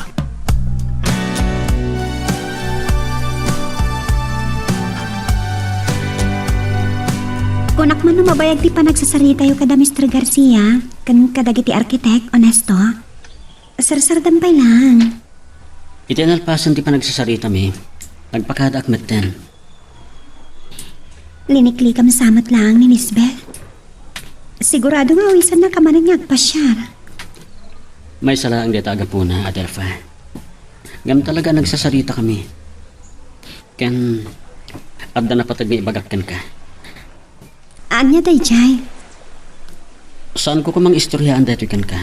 Kunak man no mabayag ti panagsasaritayo kada Mister Garcia ken kadagiti arkitek, Onesto. Sarsardam pay laeng. Iti nalpasen ti panagsasaritami, nagpakadaak metten. Liniklikam sa met laeng ni Lisbeth. Sigurado nga awisannaka manen nga agpasiar. Maysa laeng dayta a gapuna, Adelfa. Ngem talaga a nagsasaritakami. Ken adda napateg nga ibagak kenka. Ania daydiay? Saanko koma nga istoriaan daytoy kenka.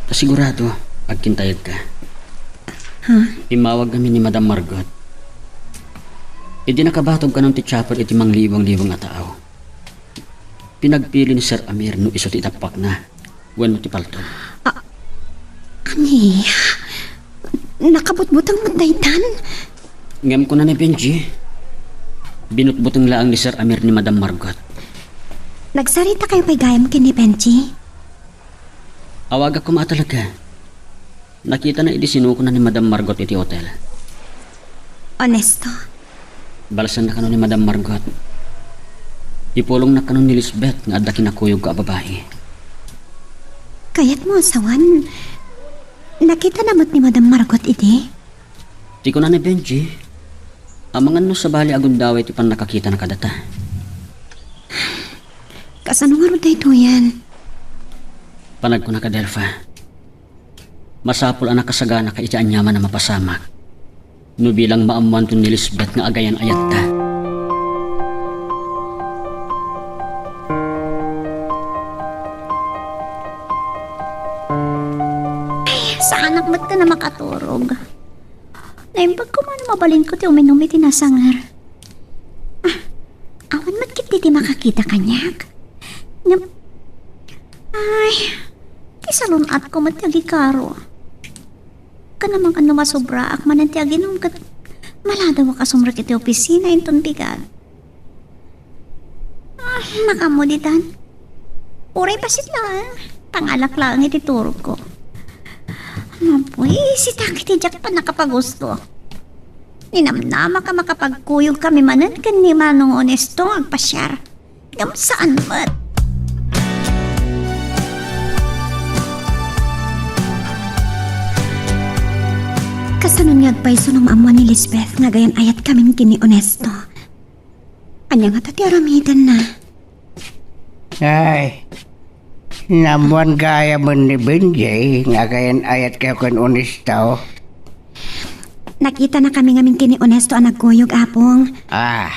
Ta sigurado, agkintayegka. Ha? Immawag ngamin ni Madam Margot. Idi nakabatog kanon ti chopper iti mangliwang-liwang a tao, pinagpili ni Sir Amir no isu ti tappakna wenno ti paltog. A-, ania? Nakabutbuteng met daytan? Ngem kuna ni Benji, binutbuteng laeng ni Sir Amir ni Madam Margot. Nagsaritakayo pay gayam ken ni Benji? Awagak koma a talaga. Nakitana idi sinukona ni Madam Margot iti hotel. Onesto? Balsenna kano ni Madam Margot. Ipulongnak kano ni Lisbeth nga adda kinakuyogko a babai. Kayatmo a sawen, nakitana met ni Madam Margot idi? Ti kuna ni Benji, Amangan no sabali a gundaway ti pannakakitana kadata. Kasano ngarud daytoyen? Panagkunak, Adelfa. Masapul a nakasaganaka iti aniaman a mapasamak no bilang maammoanton ni Lisbeth nga agayan-ayatta. Ay, saanak met a makaturog. Naimbag koma no mabalinko ti uminum iti nasanger. Ah, awan met ketdi ti makakita kaniak. Ngem, ay, ti salun-atko met ti agikaro. Ken amangan no masobraak manen ti aginum ket maladawak a sumrek iti opisina inton bigat. Ah, makaammo ditan. Uray bassit laeng, pangalak laeng iti turogko. Mabuisitak iti diak pannakapagusto. Ninamnamak a makapagkuyogkami manen ken ni Manong Onesto nga agpasiar. Ngem saan met. Kasano nga agpayso no maammoan ni Lisbeth nga agayan-ayatkamin ken ni Onesto? Ania ngata ti aramidenna? Ay, naammoan gayamen ni Benji nga agayan-ayatkayo ken Onesto. Nakitanakami ngamin ken ni Onesto a nagkuyog, Apong. Ah.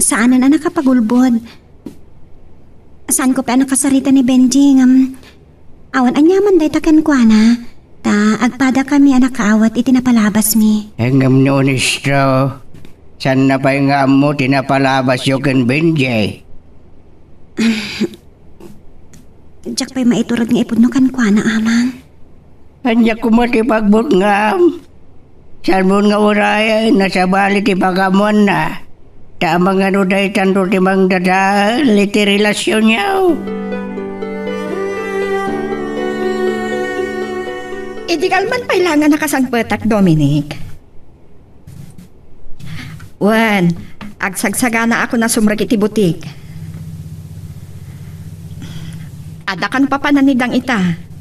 Saanen a nakapagulbod. Saanko pay a nakasarita ni Benji, ngem awan aniaman dayta kenkuana, ta agpadakami a nakaawat iti napalabasmi. Ngem ni Onesto, saanna pay nga ammo ti napalabasyo ken Benji? Diak pay maiturod nga ipudno kenkuana, Amang. Ania koma ti pagbutngam? Saanmon nga urayen a sabali ti pakaammoanna. Ta amangan no daytanto ti mangdadael iti relasionyo. Idi kalman pay la nga nakasangpetak, Dominic. Wen, agsagsaganaakon a sumrek iti butik. Adda kano papanan ni Dang ita?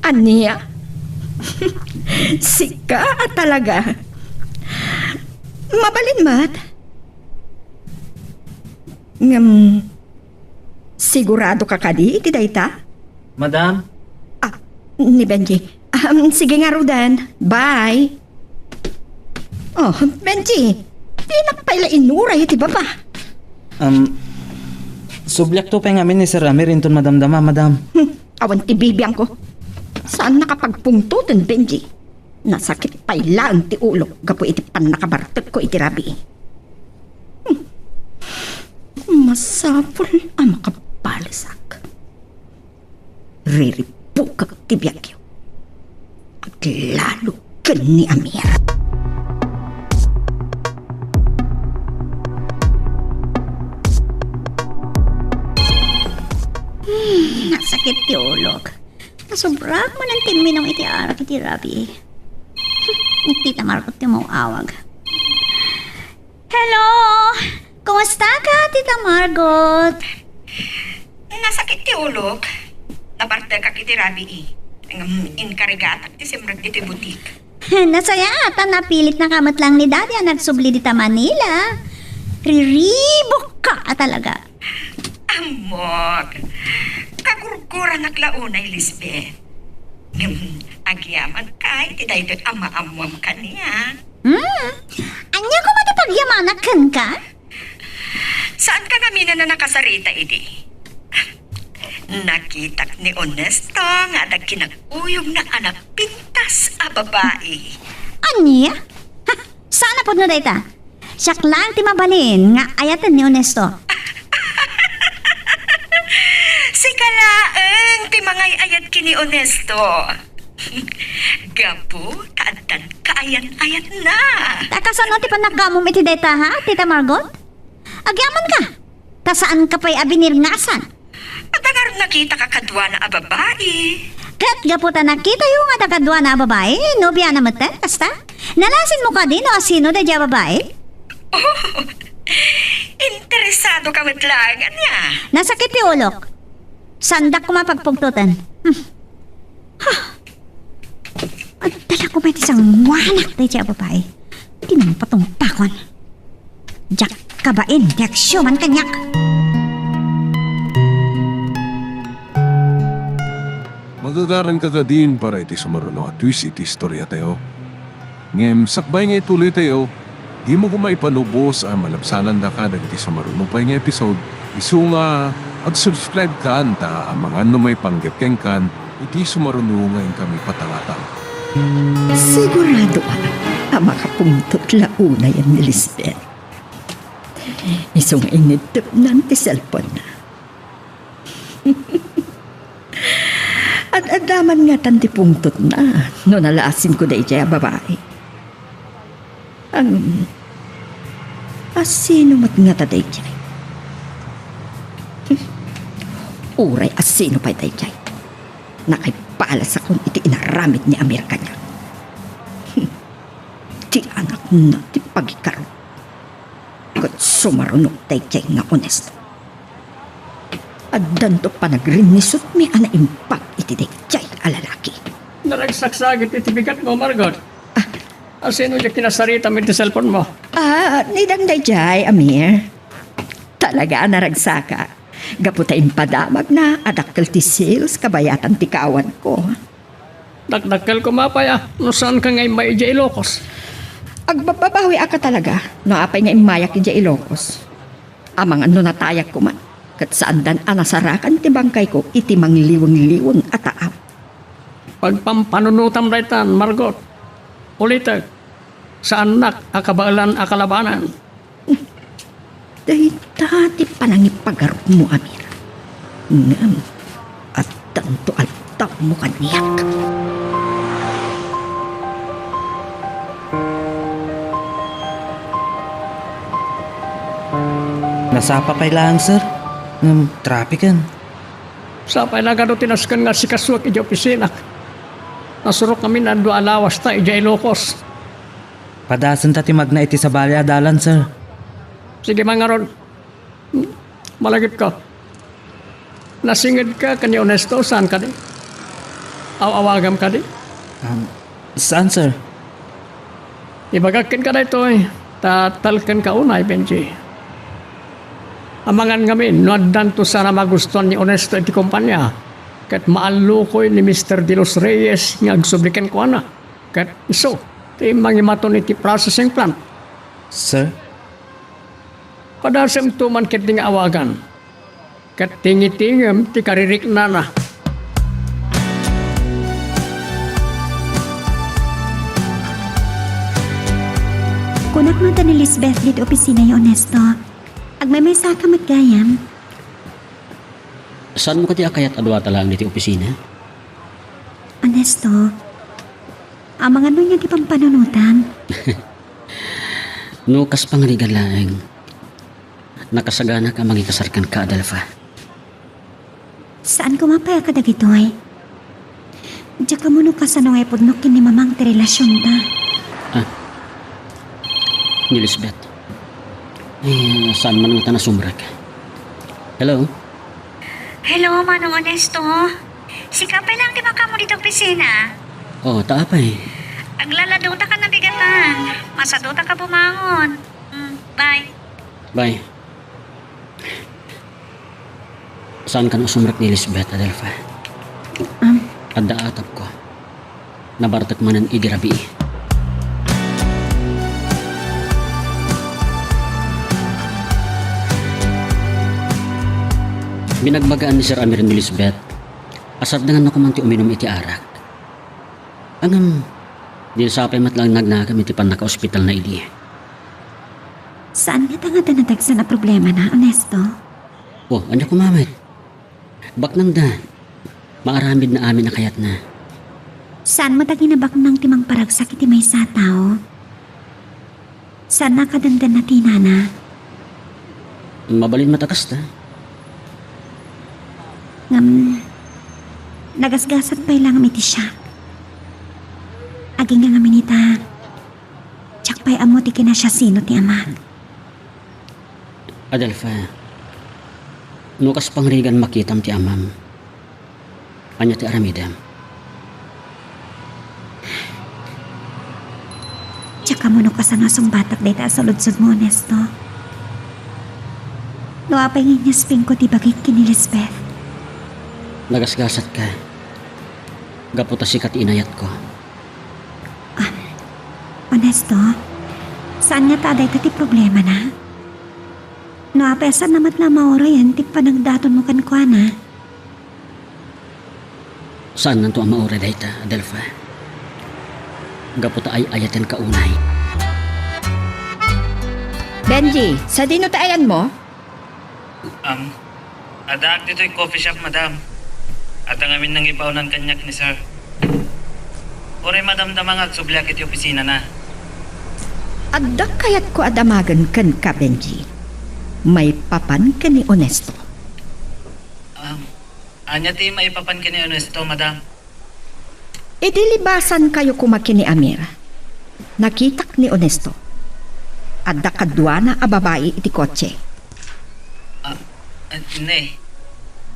Ania? Sika a talaga. Mabalin met. Ngem, sigurado ka kadi iti dayta? Madam? Ah, ni Benji. Um, sige ngaruden. Bye. Oh, Benji, dinak pay la inuray iti baba. Um, subliakto pay ngamin ni Sir Amir inton madamdama, madam. Hmm, awan ti bibiangko. Saan nakapagpungtoten, Benji? Nasakit pay laeng ti ulok gapu iti pannakabartekko iti rabii. Hmm. Masapul a makabalesak. Riribukak ti biagyo. Aglalo ken ni Amir. Hmm, nasakit ti ulok. Nasobrak manen ti imminum iti arak iti rabii. Hmm, ni Tita Margot ti umaw-awag. Hello! Kumusta ka, Tita Margot? Nasakit ti ulok. Nabartekak iti rabii. Ngem inkarigatak ti simrek iti butik. Nasayaat a napilitnaka met laeng ni Daddy a nagsubli dita Manila. Riribukka a talaga. Ammok. Kagurguranak la unay, Lisbeth. Ngem, agyamanka iti daytoy a maammuam kaniak. Hmm? Ania koma ti pagyamanak kenka? Saanka ngaminen a nakasarita idi? Nakitak ni Onesto nga adda kinakuyogna a napintas a babai. Ania? Ha, saan a pudno dayta? Siak laeng ti mabalin nga ayaten ni Onesto. Sika laeng ti mangay-ayat ken ni Onesto. Gapu ta addan kaayan-ayatna. Ta kasano ti pannakaamum iti dayta, ha, Tita Margot? Agyamanka, ta saanka pay a binirngasan. Adda ngarud nakitaka kaduana a babai. Ket gapu ta nakitayo nga adda kaduana a babai, nobiana metten, kasta? Nalasinmo kadi no asino daydiay a babai? Oh, interesado ka met laeng, ania? Nasakit ti ulok. Saandak koma pagpungtoten. Hmm. Ha! Adda la Apay ti sanguanak daydiay a babai. Ti nangpatungpakon. Diak kabain ti agsiuman kaniak. Magagaranka kadin para iti sumaruno a twist iti istoriatayo. Ngem sakbay nga ituloytayo, dimo koma ipanubos a malabsanandaka dagiti sumaruno pay nga episode, isu nga ag-subscribe kan ta amangan no maipanggep kenkan iti sumaruno nga inkami patalatan. Sigurado a, a makapungtot la unayen ni Lisbeth. Isu nga inidtepnan ti cellphone-na. Ad-adda man ngatan ti pungtotna no nalaasinko daydiay a babai. Ang, asino met ngata daydiay? Uray asino pay daydiay, nakaibalasakon iti inaramid ni Amir kaniak. Ti anakna ti pagikaro. Ket sumarunok daydiay nga onesto. Addanto panagrinnisutmi a naimbag iti daydiay a lalaki. Naragsaksakit iti bigatmo, Margot. Ah. Asino diay kinasaritam iti cellphone-mo? Ah, ni Dang daydiay, Amir. Talaga a naragsaka. Gapu ta impadamagna a dakkel ti sales kabayatan ti kaawanko. Dakdakkel koma pay a no saanka nga immay idiay Ilocos. Agbabbabawiak a talaga no apay nga immayak idiay Ilocos. Amangan no natayag koma, ket saandan a nasarakan ti bangkayko iti mangliwengweng a taaw. Pagpampanunotam daytan, Margot. Ulitek, saannak a kabaelan a kalabanan. Dayta ti panangipagarupmo, Amir. Ngem, addanto aldaw mo kaniak. Nasapa pay laeng, sir. Ngem, trappiken. Sapay la kano ti nasken nga asikasuek idiay opisinam. Nasurok ngamin a dua a lawasta idiay Ilocos. Padasenta ti magna iti sabali a dalan, sir. Sige man ngarud. Malagipko. Nasingedka ken ni Onesto, saan kadi? Aw-awagam kadi? Um, saan, sir? Ibagak kenka daytoy, ta talkenka unay, Benji. Amangan ngamin no addanto saan a magustuan ni Onesto iti kompania, ket maallukoy ni Mister De Los Reyes nga agsubli kenkuana. Ket isu ti mangimaton iti processing plant. Sir? Padasemto man ketdi nga awagan. Ket tingitingem ti kaririknana. Kunak man ta ni Lisbeth ditoy opisina, Onesto. Agmaymaysaka met gayam. Saanmo kadi a kayat a duata laeng ditoy opisina? Onesto, amangan no ania ti pampanunotam? No kas pangarigan laeng, nakasaganak a mangikasar kenka, Adelfa. Saan koma pay a kadagitoy. Diak ammo no kasano nga ipudno ken ni Mamang ti relasionta. Ah. Ni Lisbeth. Eh, saan man ngata nasumrek? Hello? Hello, Manong Onesto. Sika pay laeng ti makaammo ditoy opisina. Oh, ta apay? Aglaladota ka nabigatan. Masadota ka bumangon. Mm, bye. Bye. Saan kano sumrek ni Lisbeth, Adelfa? Am. Adda atapko. Nabartek manen idi rabii. Binagbagaan ni Sir Amir ni Lisbeth a sardenganna koman ti uminum iti arak. Ngem, di sapay met laeng nagnagem iti pannakaospitalna idi. Saan ngata nga adda nadagsan a problemana, Onesto? Oh, ania koma met? Baknangda. Maaramidna amin a kayatna. Saan met a kinabaknang ti mangparagsak iti maysa a tao? Saan a kadandanna ti inana? Mabalin met a kasta. Ngem, nagasgasat pay laeng iti siak. Agingga ngamin ita, diak pay ammo ti kinasiasino ti amak. Adelfa, no kas pangarigan makitam ti amam, ania ti aramidem? Diak ammo no kasano a sungbatak dayta a saludsodmo, Ernesto. No apay nga inyaspingko ti bagik ken ni Lisbeth? Nagasgasatka gapu ta sika ti inayatko. Ah, Ernesto, saan ngata a dayta ti problemana? No apay a saanna met la a mauroyen ti panagdatonmo kenkuana? Saannanto a mauray dayta, Adelfa. Gapu ta ay-ayatenka unay. Benji, sadino ti ayanmo? Um, addaak ditoy coffee shop, madam. Adda ngamin nangibaonan kaniak ni sir. Uray madamdama nga agsubliak iti opisinana. Adda kayatko a damagen kenka, Benji. Maipapan ken ni Ernesto. Um, ania ti maipapan ken ni Ernesto, madam? Idi libasankayo koma ken ni Amir, nakitak ni Ernesto. Adda kaduana a babai iti kotse. Ah, ah, ne.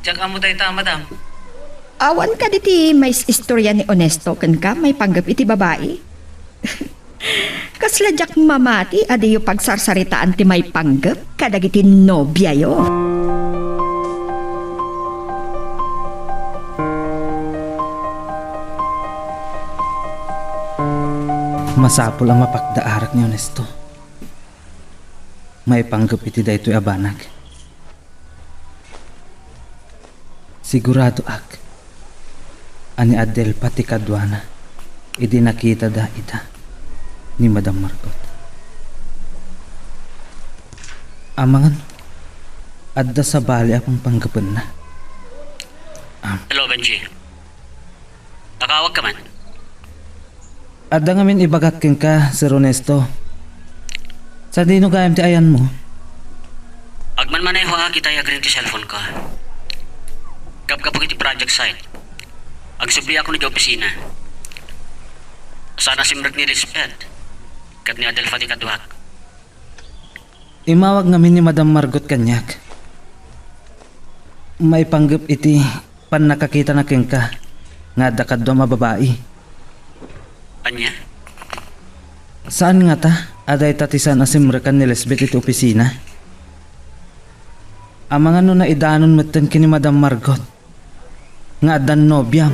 Diak ammo dayta, madam. Awan kadi ti maistorya ni Ernesto kenka maipanggep iti babai? Kasla diak mamati a diyo pagsarsaritaan ti maipanggep kadagiti nobiayo. Masapul a mapakdaarak ni Ernesto. Maipanggep iti daytoy a banag. Siguradoak a ni Adelfa ti kaduana idi nakitada ida ni Madam Margot. Amangan, adda sabali a pangpanggepenna. Ah. Hello, Benji. Nakawag ka man? Adda ngamin ibagak kenka, Sir Ernesto. Sadino gayam ti ayanmo? Agmanmanehoak itay agring ti cellphone ko. Gapgapuk iti project site, agsubliakon iti opisina. Saan a simrek ni Lisbeth ket ni Adelfa ti kaduak. Immawag ngamin ni Madam Margot kaniak. Maipanggep iti pannakakitana kenka nga adda kaduam a babai. Ania? Saan ngata a dayta ti saan a simrekan ni Lisbeth iti opisina? Amangan no naidanon metten ken ni Madam Margot nga addan nobiam.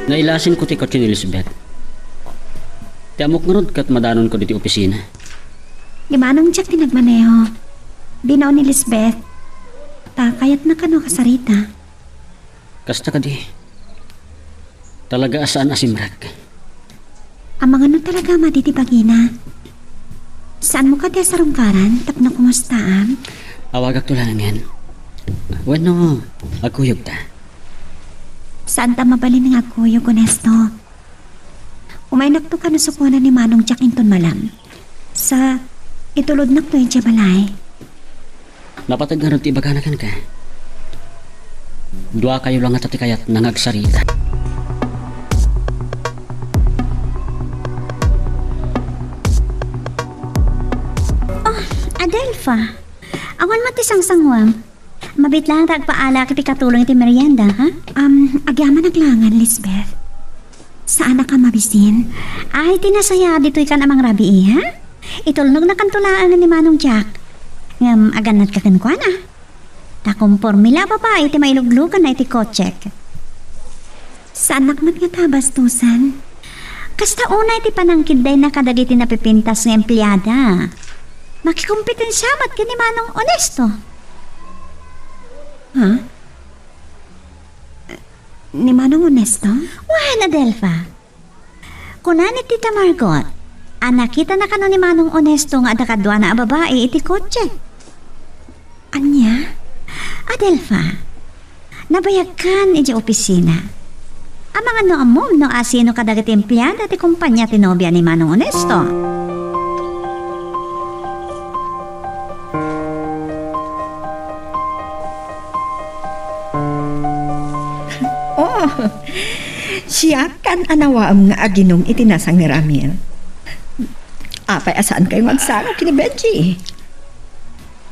Nailasinko ti kotse ni Lisbeth. Ti ammok ngarud ket madanonko ditoy opisina. Ni Manong Jack ti nagmaneho. Binaon ni Lisbeth. Ta kayatna kano kasarita. Kasta kadi. Talaga a saan a simrek. Amangan no talaga a madi ti bagina. Saanmo kadi a sarungkaran tapno kumustaam? Awagakto laengen. Wenno, agkuyogta? Saanta mabalin nga agkuyog, Ernesto. Umaynakto kano sukuanan ni Manong Jack inton malam. Sa, itulodnakto idiay balay. Napateg ngarud ti ibagana kenka. Duakayo la ngata ti kayatna nga agsarita. Oh, Adelfa. Awan met ti sangsanguam. Mabiit laeng ta agpaalaak iti katulong iti merienda, ha? Um, agyamanak laengen, Lisbeth. Saanak a mabisin? Ay, ti nasayaat ditoy kan a mangrabii, ha? Itulnognakanto laeng ni Manong Jack. Ngem agannatka kenkuana. Ta komporme la a babai ti mailugluganna iti kotsek. Saanak met ngata a bastosen. Kasta unay ti panangkiddayna kadagiti napipintas nga empleada. Makikompetensia met ken ni Manong Onesto. Ha? Ni Manong Onesto? Wen, Adelfa. Kuna ni Tita Margot a nakitana kano ni Manong Onesto nga adda kaduana a babai iti kotse. Ania? Adelfa, nabayagkan idiay opisina. Amangan no ammom no asino kadagiti empleada ti kompania ti nobia ni Manong Onesto. Oh, siak kan a nawaem nga aginum iti nasangerami. Apay a saankayo nga agsangok ken ni Benji?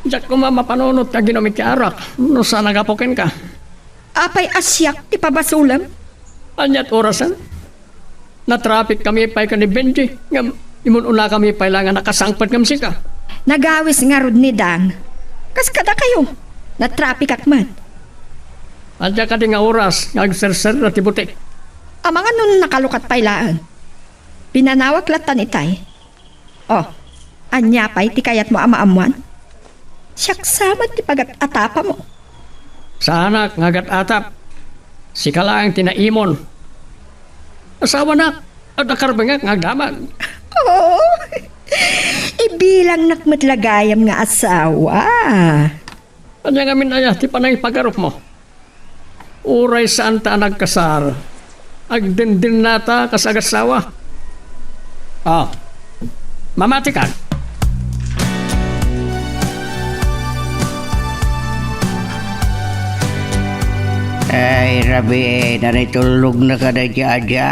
Diak koma mapanunot nga aginum iti arak no saan a gapu kenka. Apay a siak ti pabasolem? Aniat orasen? Natrapikkami pay ken ni Benji, ngem imun-unakami pay la nga nakasangpet ngem sika. Nagawis ngarud ni Dang. Kas kadakayo, natrapikak met. Adda kadi nga oras nga agserserda ti butik? Amangan no nakalukat pay laeng. Pinanawak lattan itay. Oh, ania pay ti kayatmo a maammuan? Siak sa met ti pagat-atapamo. Saanak nga agat-atap. Sika laeng ti naimon. Asawanak, adda karbengek nga agdamag. Oo. Ibilangnak met la gayam nga asawa. Ania ngamin aya ti panangipagarupmo? Uray saanta a nagkasar, agdindinata kas agassawa. Ah, mamatikan. Ay, rabii, nanitulnog na kada dia, dia.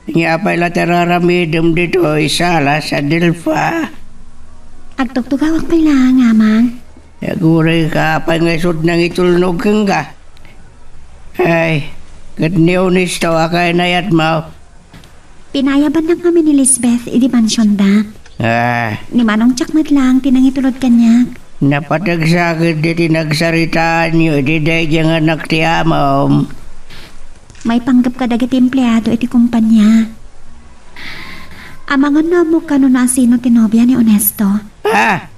Ania pay la ti ar-aramidem ditoy sala, Adelfa? Agtugtugawak pay laeng, Amang. Aguray ka pay nga isut' nangitulnog kenka. Ay, ket ni Ernesto, a kainayatmo? Pinayabannak ngamin ni Lisbeth idi mansionda. Ah. Ni Manong Jack met laeng ti nangitulod kaniak. Napateg sa ket iti nagsaritaanyo iti daydiay nga anak ti amom. Maipanggep kadagiti empleado iti kompania. Amangan no ammok kano no asino ti nobia ni Ernesto? Ha?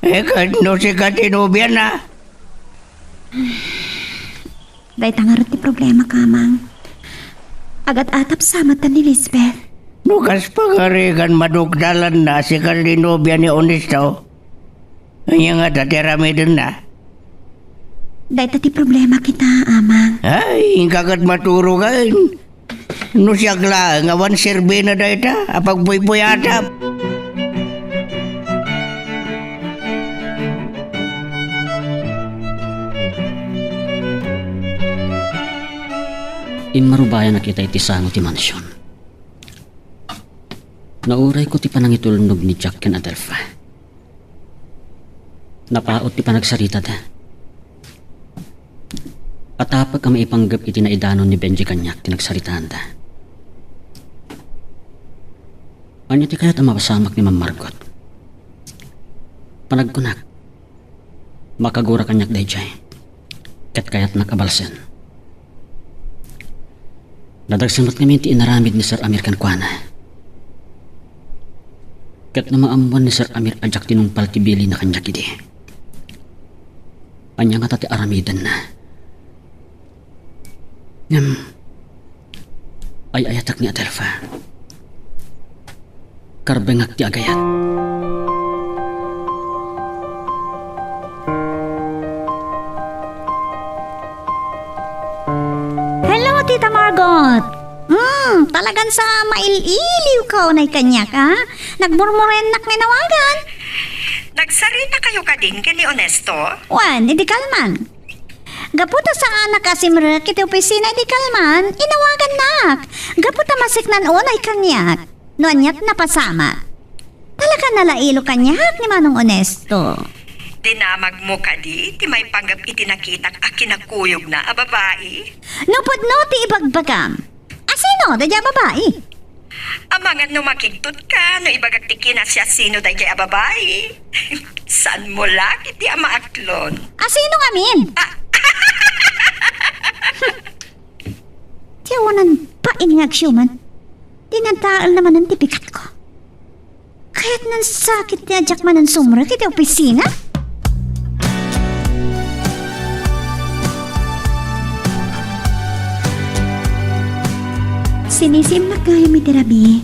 Eh, ket no sika ti nobiana? Dayta ngarud ti problema, Amang. Agat-atap sa met ni Lisbeth. No kas pangarigan madukdalanna a sika ti nobia ni Ernesto, ania ngata ti aramidenna? Dayta ti problema kita, Amang. Ay, inka ket maturogen. No siak laeng, awan serbina dayta a pagpuypuyatap. Immarubayan a kita iti sano ti mansion. Naurayko ti panangitulnog ni Jack ken Adelfa. Napaut ti panagsaritada. Atapek a maipanggep iti naidanon ni Benji kaniak ti nagsaritaanda. Ania ti kayat a mapasamak ni Ma'am Margot? Panagkunak, makagura kaniak daydiay, ket kayatnak a balsen. Nadagsen met ngamin ti inaramid ni Sir Amir kenkuana. Ket no maammuan ni Sir Amir a diak tinungpal ti bilina kaniak idi, ania ngata ti aramidenna? Ngem, ay-ayatek ni Adelfa. Karbengak ti agayat. Hello, Tita Margot! Hmm, talagan sa mail-iliw ka unay kaniak, a? Nagmurmurennak nga inawagan. Nagsarita kayo kadin ken ni Ernesto? Wen, idi kalman. Gapu ta saanak a simrek iti opisina idi kalman, inawagannak. Gapu ta masiknan unay kaniak. No aniat napasamak. Talaga nalailo kaniak ni Manong Ernesto. Dinamagmo kadi ti maipanggep iti nakitak a kinakuyogna a babai? No pudno ti ibagbagam. Asino daydiay a babai? Amangan no makigtotka no ibagak ti kinasiasino daydiay a babai. Saanmo la ketdi a maaklon. Asino ngamin? Ah. Ti awanan bain nga agsiuman. Dinadaelna manen ti pikatko. Kayatnan sakit ti a diak manen sumrek iti opisina? Sinisiimnak gayam iti rabii.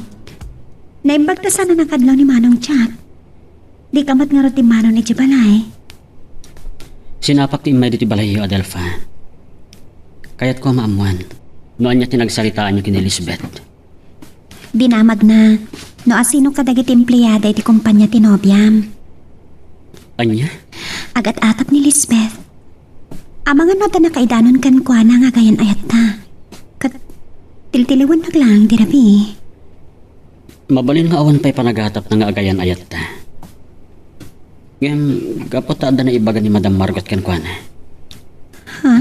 Naimbag ta saan a nakadlaw ni Manong Jack. Dika met ngarud timmanaw idiay balay. Sinapak ti immay ditoy balayyo, Adelfa. Kayatko a maammuan no ania ti nagsaritaanyo ken ni Lisbeth. Dinamagna no asino kadagiti empleada iti kompania ti nobiam. Ania? Agat-atap ni Lisbeth. Amangan no adda nakaidanon kenkuana nga agayan-ayatta. Ket tiltiliwennak laeng ti rabii. Mabalin nga awan pay panagatapna nga agayan-ayatta. Ngem, gapu ta adda naibaga ni Madam Margot kenkuana. Ha?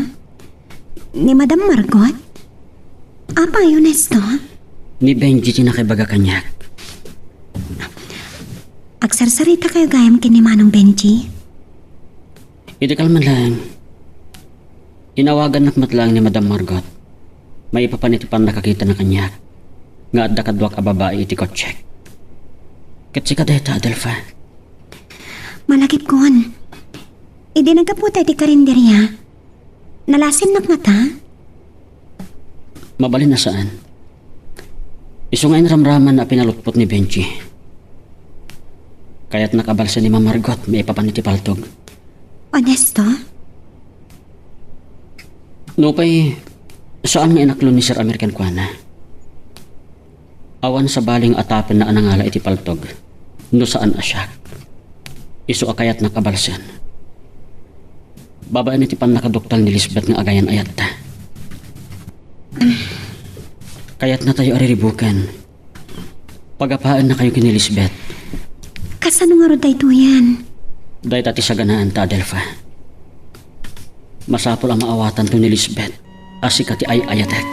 Ni Madam Margot? Apay, Ernesto? Ni Benji ti nakaibaga kaniak. Agsarsarita kayo gayam ken ni Manong Benji? Idi kalman laeng, inawagannak met laeng ni Madam Margot maipapan iti pannakakitana kaniak nga adda kaduak a babai iti kotsek. Ket sika dayta, Adelfa. Malagipkon. Idi naggaputa iti karinderia, nalasinnak ngata? Mabalin a saan. Isu nga inramraman a pinalutpot ni Benji. Kayatnak a balsen ni Ma'am Margot maipapan iti paltog. Ernesto? Nupay, saan nga inaklon ni Sir Amir kenkuana. Awan sabali nga atapenna a nangala iti paltog no saan a siak. Isu a kayatnak a balsen. Babaen iti pannakaduktal ni Lisbeth nga agayan-ayatta. Kayatnatayo a riribuken. Pagapaennakayo ken ni Lisbeth. Kasano ngarud daytoyen? Dayta ti saganaanta, Adelfa. Masapul a maawatanto ni Lisbeth a sika ti ay-ayatek.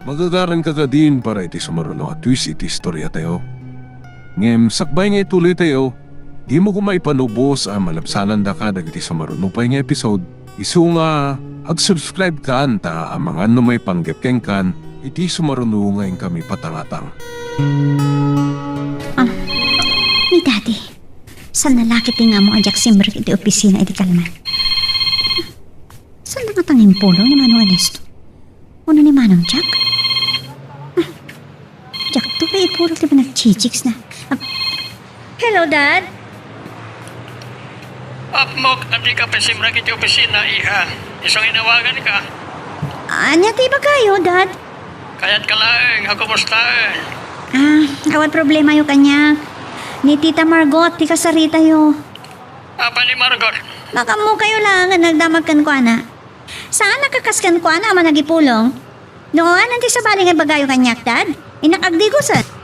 Magagaranka kadin para iti sumaruno a twist iti istoriatayo. Ngem sakbay nga ituloytayo, dimo koma ipanubos a malabsanandaka dagiti sumaruno pay nga episode. Isu nga, ag-subscribe kan ta amangan no maipanggep kenkan iti sumaruno nga inkami patangatang. Ah, ni Daddy, saan a la ket nga ammo a diak simrek iti opisina idi kalman. Saan a ngata nga impulong ni Manong Ernesto? Wenno ni Manong Jack? Ah, diak to pay ipulong ti panagchichiksna. Ah, hello, Dad. Apmok a dika pay simrek iti opisina, iha. Isu nga inawaganka. Ania ti ibagayo, Dad? Kayatka laeng a kumustaen. Ah, awan problemayo kaniak. Ni Tita Margot ti kasaritayo. Apay ni Margot? Makaammokayo laeng a nagdamag kenkuana. Saan a kakas kenkuana a managipulong. No awan ti sabali nga ibagayo kaniak, Dad, innak agdigusen.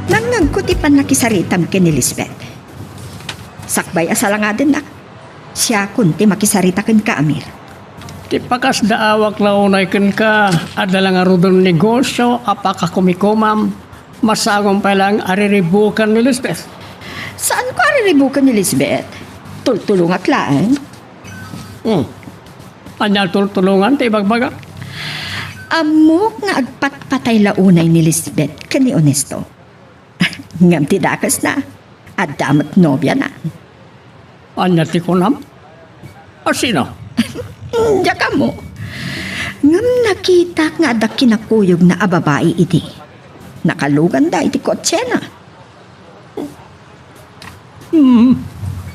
Nangngegko ti pannakisaritam ken ni Lisbeth. Sakbay a salangadennak, siakon ti makisarita kenka, Amir. Ti pakasdaawak la unay kenka, adda la ngaruden negosio a pakakumikomam, masagum pay laeng a riribukan ni Lisbeth. Saanko a riribukan ni Lisbeth? Tultulongak laeng. Hmm. Ania a tultulongan ti ibagbaga? Ammok nga agpatpatay la unay ni Lisbeth ken ni Ernesto. Ngem ti dakesna, adda met nobiana. Ania ti kunam? A sino? Diak ammo. Ngem nakitak nga adda kinakuyogna a babai idi. Nakaluganda iti kotsena. Hmm.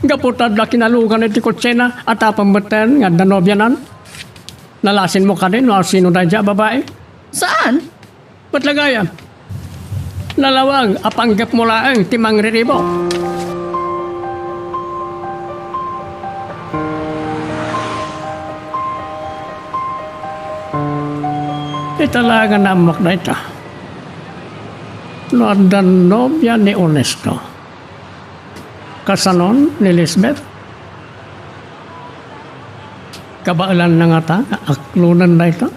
Gapu ta adda kinalugan iti kotsena, a tapno metten nga adda nobianan. Nalasinmo kadi no sino daydiay a babai? Saan? Met la gayam. Nalawag a panggepmo laeng ti mangriribo. Ita laeng a naammoak dayta. No adda nobia ni Ernesto, kasanon ni Lisbeth? Kabaelanna ngata nga aklonen dayta?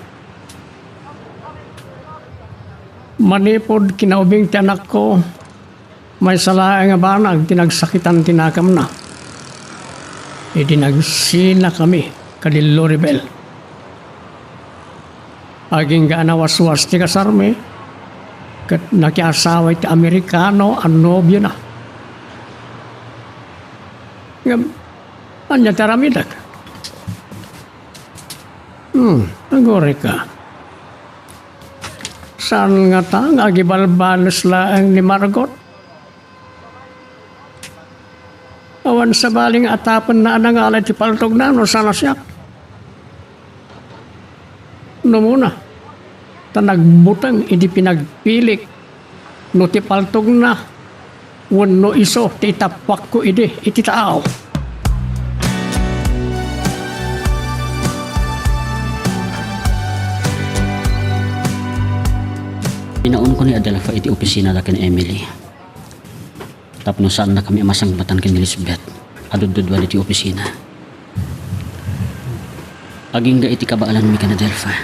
Manipud kinaubing ti anakko, maysa laeng a banag ti nagsakitan ti nakemna idi nagsinakami kadi Loribel. Agingga a nawaswas ti kasarmi, ket nakiasawa iti Amerikano a nobiona. Ngem, ania ti aramidek? Hmm, agurayka. Saan ngata nga agibalbales laeng ni Margot? Awan sabali nga atapenna a nangala iti paltogna no saan a siak. No umuna, ta nagbuteng idi pinagpilik no ti paltogna wenno isu ti itappuakko idi iti taaw. Inaunko ni Adelfa iti opisina da ken Emily. Tapno saannakami a masangbatan ken ni Lisbeth a dudduduada iti opisina. Agingga iti kabaelanmi ken Adelfa,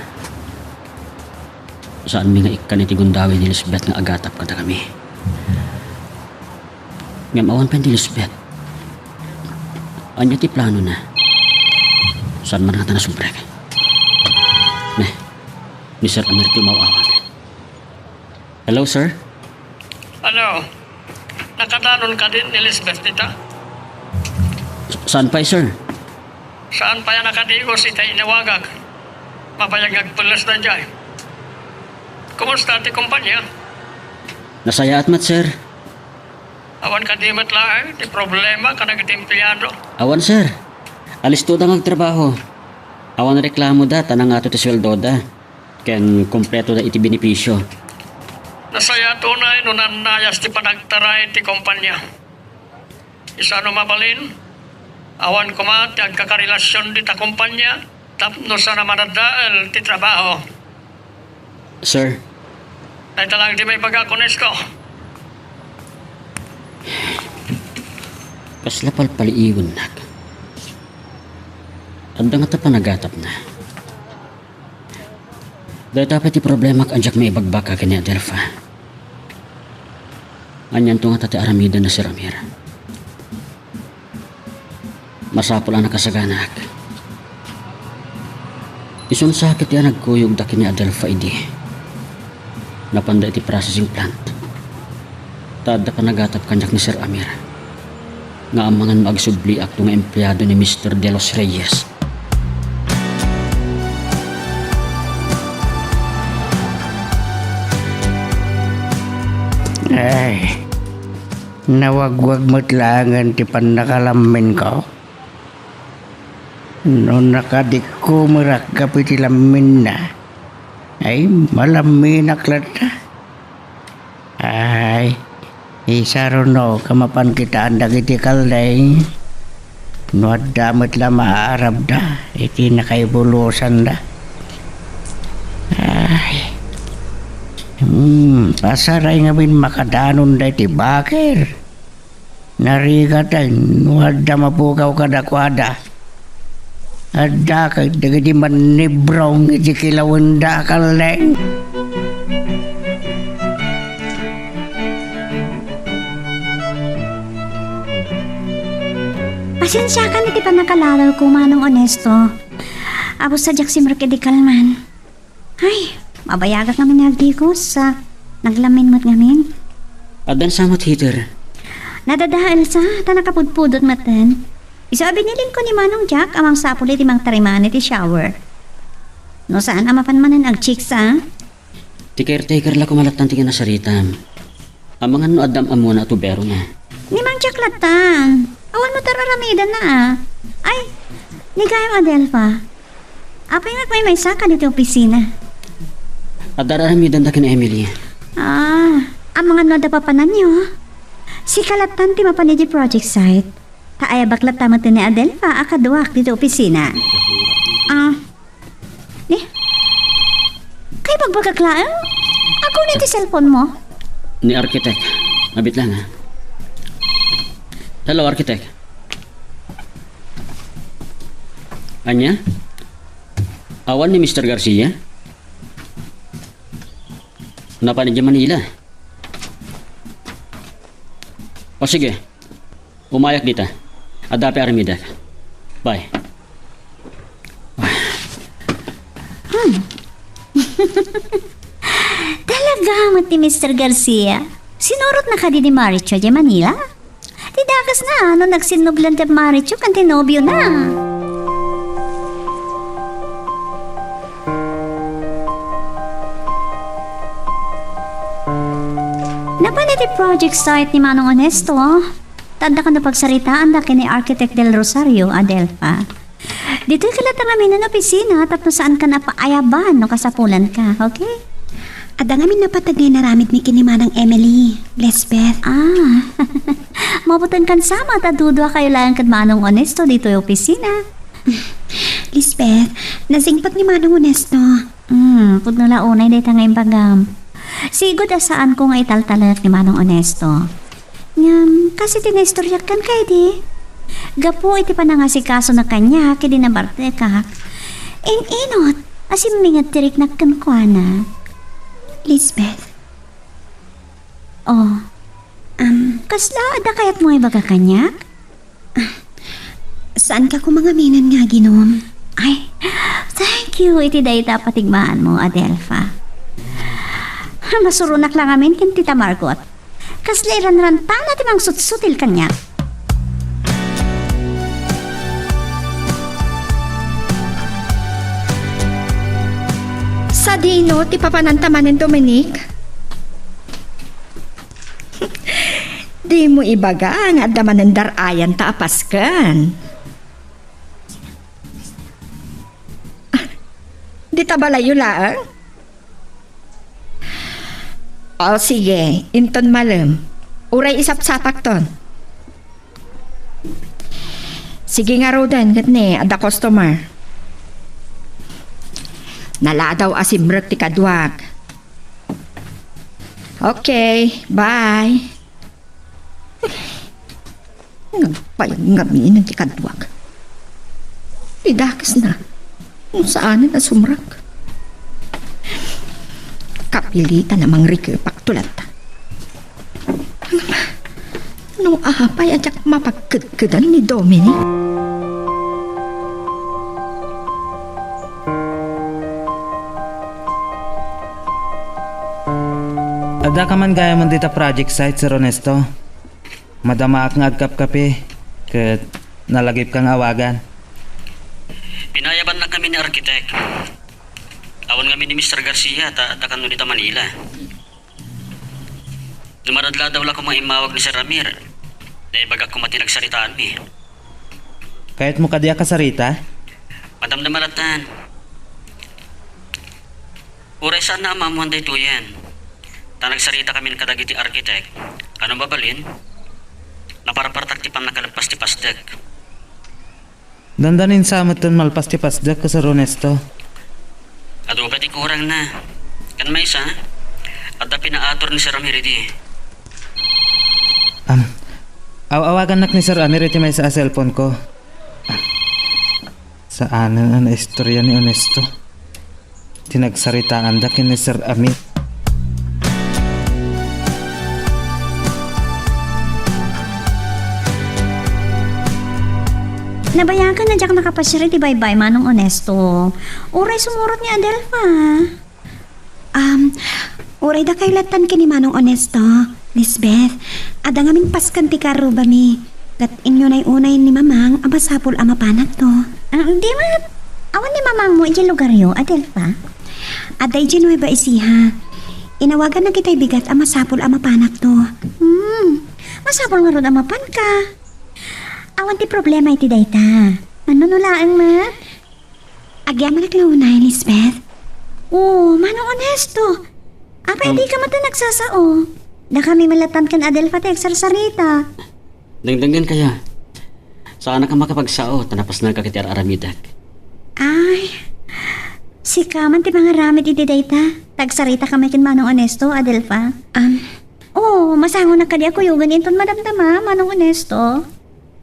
saanmi nga ikkan iti gundaway ni Lisbeth nga agatap kadakami. Ngem awan pay ni Lisbeth. Ania ti planona? Saan man ngata nasubrek? Ne, ni Sir Amir ti umaw-awag. Hello, sir? Hello. Nakadanon kadi ni Lisbeth dita? S-, saan pay, sir? Saan pay a nakadigos ita inawagak? Mabayag nga agpellas daydiay. Kumusta ti kompanya? Nasayaat met, sir. Awan kadi met laeng ti problema kadagiti empleado? Awan, sir. Alistoda nga agtrabaho. Awan reklamoda ta nangato ti sueldoda ken kompletoda iti benepisio. Nasayaat unay no nannayas ti panagtaray ti kompanya. Isuna no mabalin, awan koma ti agkakarelasion dita kompanya tapno saan a madadael ti trabaho. Sir. Dayta lang ti maibagak, Ernesto. Kasla palpaliiwennak. Adda ngata panagatapna. Dayta pay ti problemak a diak maibagbaka ken ni Adelfa. Anianto ngata ti aramiden ni Sir Amir? Masapul a nakasaganaak. Isun sakit ti nagkuyogda ken ni Adelfa idi napanda iti processing plant. Ta adda panagatap kaniak ni Sir Amir nga amangan no agsubliakto nga empleado ni Mister De Los Reyes. Ay, nawagwag met laengen ti pannakalamminko. No nakadikkumerak gapu iti lamminna, ay, malamminak latta. Ay, isarunok a mapan kitaan dagiti kaldeng no adda met la maarabda iti nakaibulosanda. Ay, hmm, pasaray ngamin makadanonda iti bakir. Narigat no adda mapukaw kadakuada. Adda ket dagiti mannibrong iti kilawenda a kaldeng. Pasensiakan iti pannakalalawko, Manong Ernesto. Apay sa diak simrek idi kalman. Ay, mabayagak ngamin nga agdigos, a, naglammin met ngamin. Addan sa met heater? Nadadael sa, ta nakapudpudot metten. Isu a binilinko ni Manong Jack a mangsapul iti mangtariman iti shower. No saan a mapan manen agchiksa? Ti caretaker la koma lattan ti kinasaritam. Amangan no adda am-ammona a tuberona. Ni Mang Jack lattan. Awan met ar-aramidanna, a. Ay, ni gayam Adelfa. Apay nga agmaymaysa kaditoy opisina? Adda ar-aramidanda ken Emily. A, amangan no adda papananyo. Sika lattan ti mapan idiay project site. Ta ayabak latta met ni Adelfa a kaduak ditoy opisina. A, Ni? Kaibagbagak laeng? Agunin ti cellphone mo? Ni Architect. Abit lang, a. Hello, Architect. Ania? Awan ni Mister Garcia? Napan idiay Manila? O sige. Umayak dita. Adda pay aramidek. Bye. Hmm. Talaga met ni Mister Garcia. Sinurotna kadi ni Maricho idiay Manila? Ti dakesna no nagsinnublan ti Maricho ken ti nobiona. Napan iti project site ni Manong Ernesto. Ta adda kano pagsaritaanda ken ni Architect Del Rosario, Adelfa. Ditoy ka latta ngamin a opisina tapno saankan a paayaban no kasapulanka, okay? Adda ngamin napateg nga inaramidmi ken ni Manang Emily, Lisbeth. A. Mabutenkan sa met a duduakayo laeng ken Manong Ernesto ditoy opisina. Lisbeth, nasingpet ni Manong Ernesto. Hmm, pudno la unay dayta nga imbagam. Sigud a saanko nga italtalek ni Manong Onesto. Ngem, kas iti naistoriak kenka idi, gapu iti panangasikasona kaniak idi nabartekak, in-inut a simminged ti riknak kenkuana. Lisbeth. Oh. Am, kasla adda kayatmo nga ibaga kaniak? Ah, saanka koma ngamin nga aginom? Ay, thank you iti dayta a patigmaanmo, Adelfa. Masuronak la ngamin ken Tita Margot. Kasla iranrantangna ti mangsutsutil kaniak. Sadino ti papananta manen, Dominic? Dimo ibaga nga adda manen dar-ayanta a pasken. Ah, dita balayyo laeng? O, sige, inton malem. Uray isapsapakton. Sige ngaruden, ket ni, adda customer. Naladaw a simrek ti kaduak. Okay, bye. Nagbayag ngamin ti kaduak. Idakesna no saanen a sumrek. Kapilitan a mangrikepak to latta. No apay a diak mapagkedkedan ni Dominic? Adda ka man gayam dita project site, Sir Ernesto? Madamaak nga agkapkape, ket nalagipka nga awagan. Pinayabannak ngamin ni arkitek. Awan ngamin ni Mister Garcia, ta adda kano dita Manila. No maradladaw la koma immawag ni Sir Amir, naibagak koma ti nagsaritaanmi. Kayatmo kadi a kasarita? Madamdama lattan. Uray saanna a maammoan daytoyen. Ta nagsarita kamin kadagiti arkitek. Ano mabalin? Naparpartak ti pannakaleppas ti pasdek. Dandanin sa metten malpas ti pasdek, Sir Ernesto. Adu pay ti kurangna. Ken maysa, adda pinaatur ni Sir Amir idi. Am, aw-awagannak ni Sir Amir iti maysa a cellphone ko. Saanen a naistorya ni Ernesto ti nagsaritaanda ken ni Sir Amir. Nabayagan a diak nakapasiar iti baybay, Manong Onesto. Uray sumurot ni Adelfa. Um, uray dakayo lattan ken ni Manong Onesto, Lisbeth, adda ngamin pasken ti karrubami. Ket inyunay-unay ni Mamang a masapul a mapanakto. Ah, di met. Awan ni Mamangmo idiay lugaryo, Adelfa? Adda idiay Nueva Ecija. Inawaganna kitay bigat a masapul a mapanakto. Hmm, masapul ngarud a mapanka. Awan ti problema iti dayta. Mano no laeng met? Agyamanak la unay, Lisbeth. Oh, Manong Onesto. Apay, um, dika met nagsasao? Dakami met lattan ken Adelfa ti agsarsarita. Dengdenggen kaya. Saanak a makapagsao, ta napasnaka iti ar-aramidek. Ay, sika man ti mangaramid iti dayta. Ta agsarita kami ken Manong Onesto, Adelfa. Um, Oh, masangonak kadi a kuyogen inton madamdama, Manong Onesto.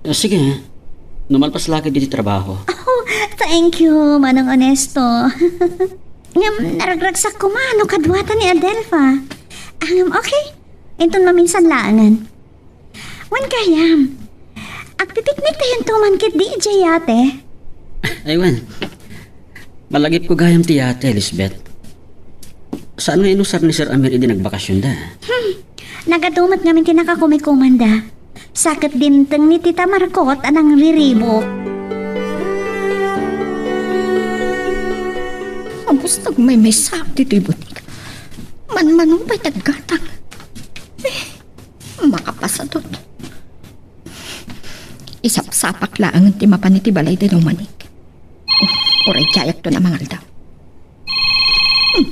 Ah, sige. No malpas la ket iti trabaho. Oh, thank you, Manong Onesto. Ngem, naragragsak koma no kaduata ni Adelfa. Ah, ngem, okay. Inton maminsan laengen. Wen gayam, agpipiknik tayon tuman ketdi idiay yate. Ay, wen. Malagipko gayam ti yate, Lisbeth. Saan nga inusar ni Sir Amir idi nagbakasionda? Hmm. Nagadu met ngamin ti nakakumikomanda. Sa ket dimteng ni Tita Marcot a nangriribuk. Abus nagmaymaysa ditoy butik. Manmano pay ti aggatang. Eh, makapasadot. Isapsapak laengen ti mapan iti balay da Dominic. Oh, uray diayakton a mangaldaw. Hmm.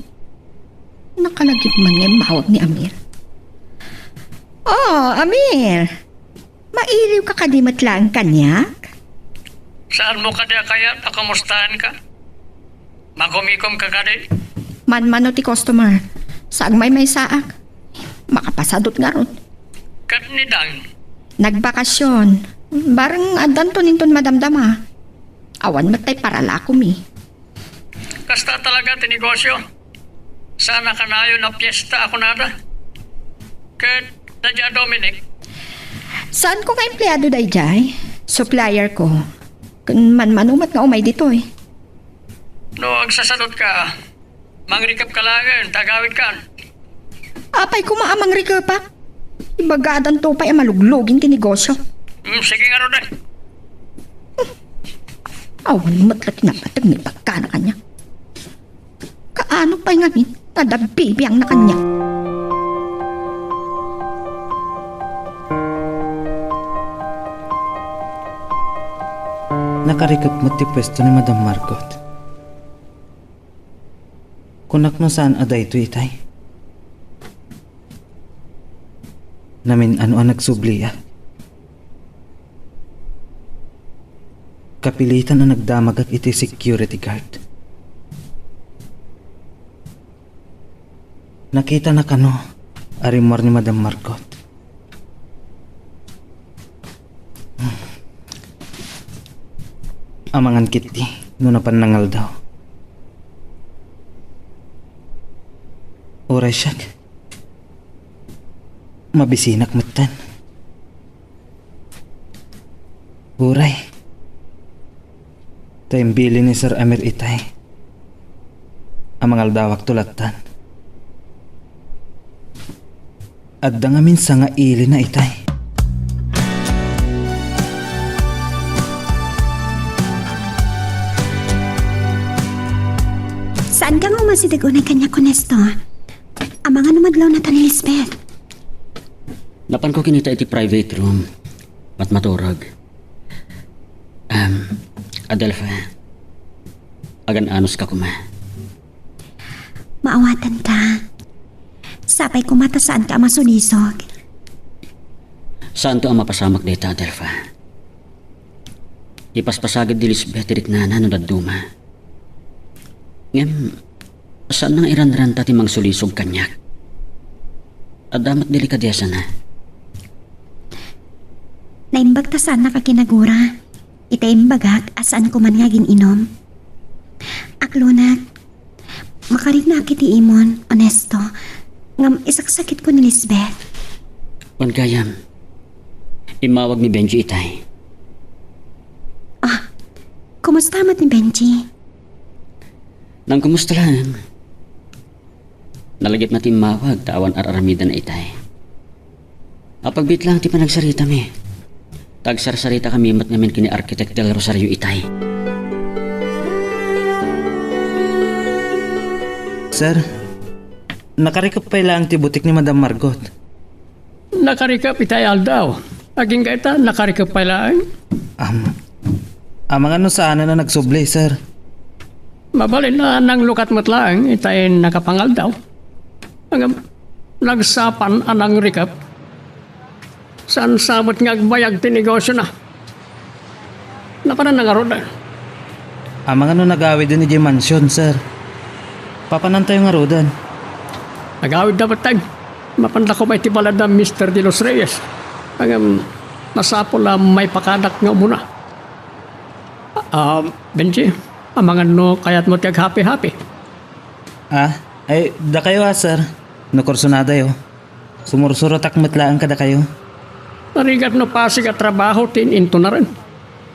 Nakalagip man nga immawag ni Amir. Oh, Amir! Mailiwka kadi met laeng kaniak? Saanmo kadi a kayat a kumustaanka? Makumikomka kadi? Manmano ti customer. Sagmaymaysaak. Makapasadut ngarud. Ket ni Dang? Nagbakasyon. Bareng addanto inton madamdama. Awan met tay paralakomi. Kasta talaga ti negosio. Saan a kanayon a fiesta a kunada. Ket daydiay a Dominic? Saanko nga empleado daydiay. Supplier ko. Ken manmano met nga umay ditoy. No agsasadutka, mangrikep ka laengen ta agawidkan. Apay koma a mangrikepak? Ibagadanto pay a maluglugin ti negosio. Hmm, sige ngarud, eh. Awan met la ti napateg nga ibagana kaniak. Kaano pay ngamin nga adda bibiangna kaniak? Nakarikep met ti puesto ni Madam Margot. Kunak no saan a daytoy itay. Namin-ano a nagsubliak. Kapilitan a nagdamagak iti security guard. Nakitana kano a rimmuar ni Madam Margot. Amangan ketdi no napan nangaldaw. Uray siak, mabisinak metten. Uray. Ta imbilin ni Sir Amir itay a mangaldawakto lattan. Adda ngamin sanga ilina itay. Saanka nga umasideg unay kaniak, Honesto? Amangan no madlawna ta ni Lisbeth. Napanko kinita iti private room. Matmaturog. Um, Adelfa, agan-anos ka koma. Maawatanka. Sapay koma ta saanka a masulisog. Saanto a mapasamak dayta, Adelfa. Ipaspasagid ni Lisbeth ti riknana no dadduma. Ngem, saan nga iranranta ti mangsulisog kaniak. Adda met delikadesana. Naimbag ta saannak a kinagura. Ita imbagak a saan koman nga agin-inom. Aklonak, makariknaak iti imon, Honesto, ngem isaksakitko ni Lisbeth. Wen gayam, immawag ni Benji itay. Ah, kumusta met ni Benji? Nangkumusta laeng. Nalagipna ti immawag ta awan ar-aramidenna itay. Apagbiit laeng ti panagsaritami. Ta agsarsaritakami met ngamin ken ni Architect Del Rosario itay. Sir, nakarikep pay laeng ti butik ni Madam Margot. Nakarikep itay aldaw. Agingga ita, nakarikep pay laeng? Am-, amangan no saanen a nagsubli, sir. Mabalin a nanglukat met laeng itay nakapangaldaw. Ngem, nagsapan a nangrikep. Saan sa met nga agbayag ti negosiona. Napanan na ngarud? Amangan no nagawiden idiay mansion, sir. Papanantayo ngaruden? Nagawidda metten. Mapanda koma iti balad da Mister De Los Reyes. Ngem, masapul a maipakadak nga umuna. Ah, Benji, amangan no kayatmo ti aghapi-hapi? Ah, ay, dakayo a, sir. No kursunadayo. Sumursurotak met laeng kadakayo. Narigat no Pasig a trabaho ti in-intunaren.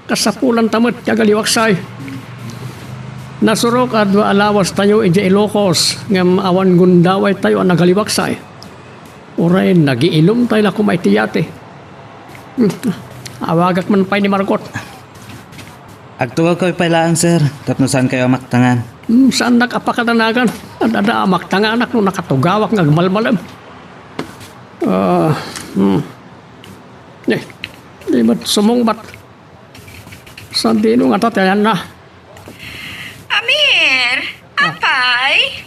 Kasapulanta met ti agaliwaksay. Nasurok a dua a lawastayo idiay Ilocos ngem awan gundawaytayo a nagaliwaksay. Uray nagiinumtay la koma iti yate. Awagak man pay ni Margot. Agtugawkayo pay laeng, sir, tapno saankayo a maktangan. Hmm, saannak a pakadanagan. Ad-adda a maktanganak no nakatugawak nga agmalmalem. Ah, hmm. Eh, di met sumungbat. Sandino ngata ti ayanna? Amir, apay?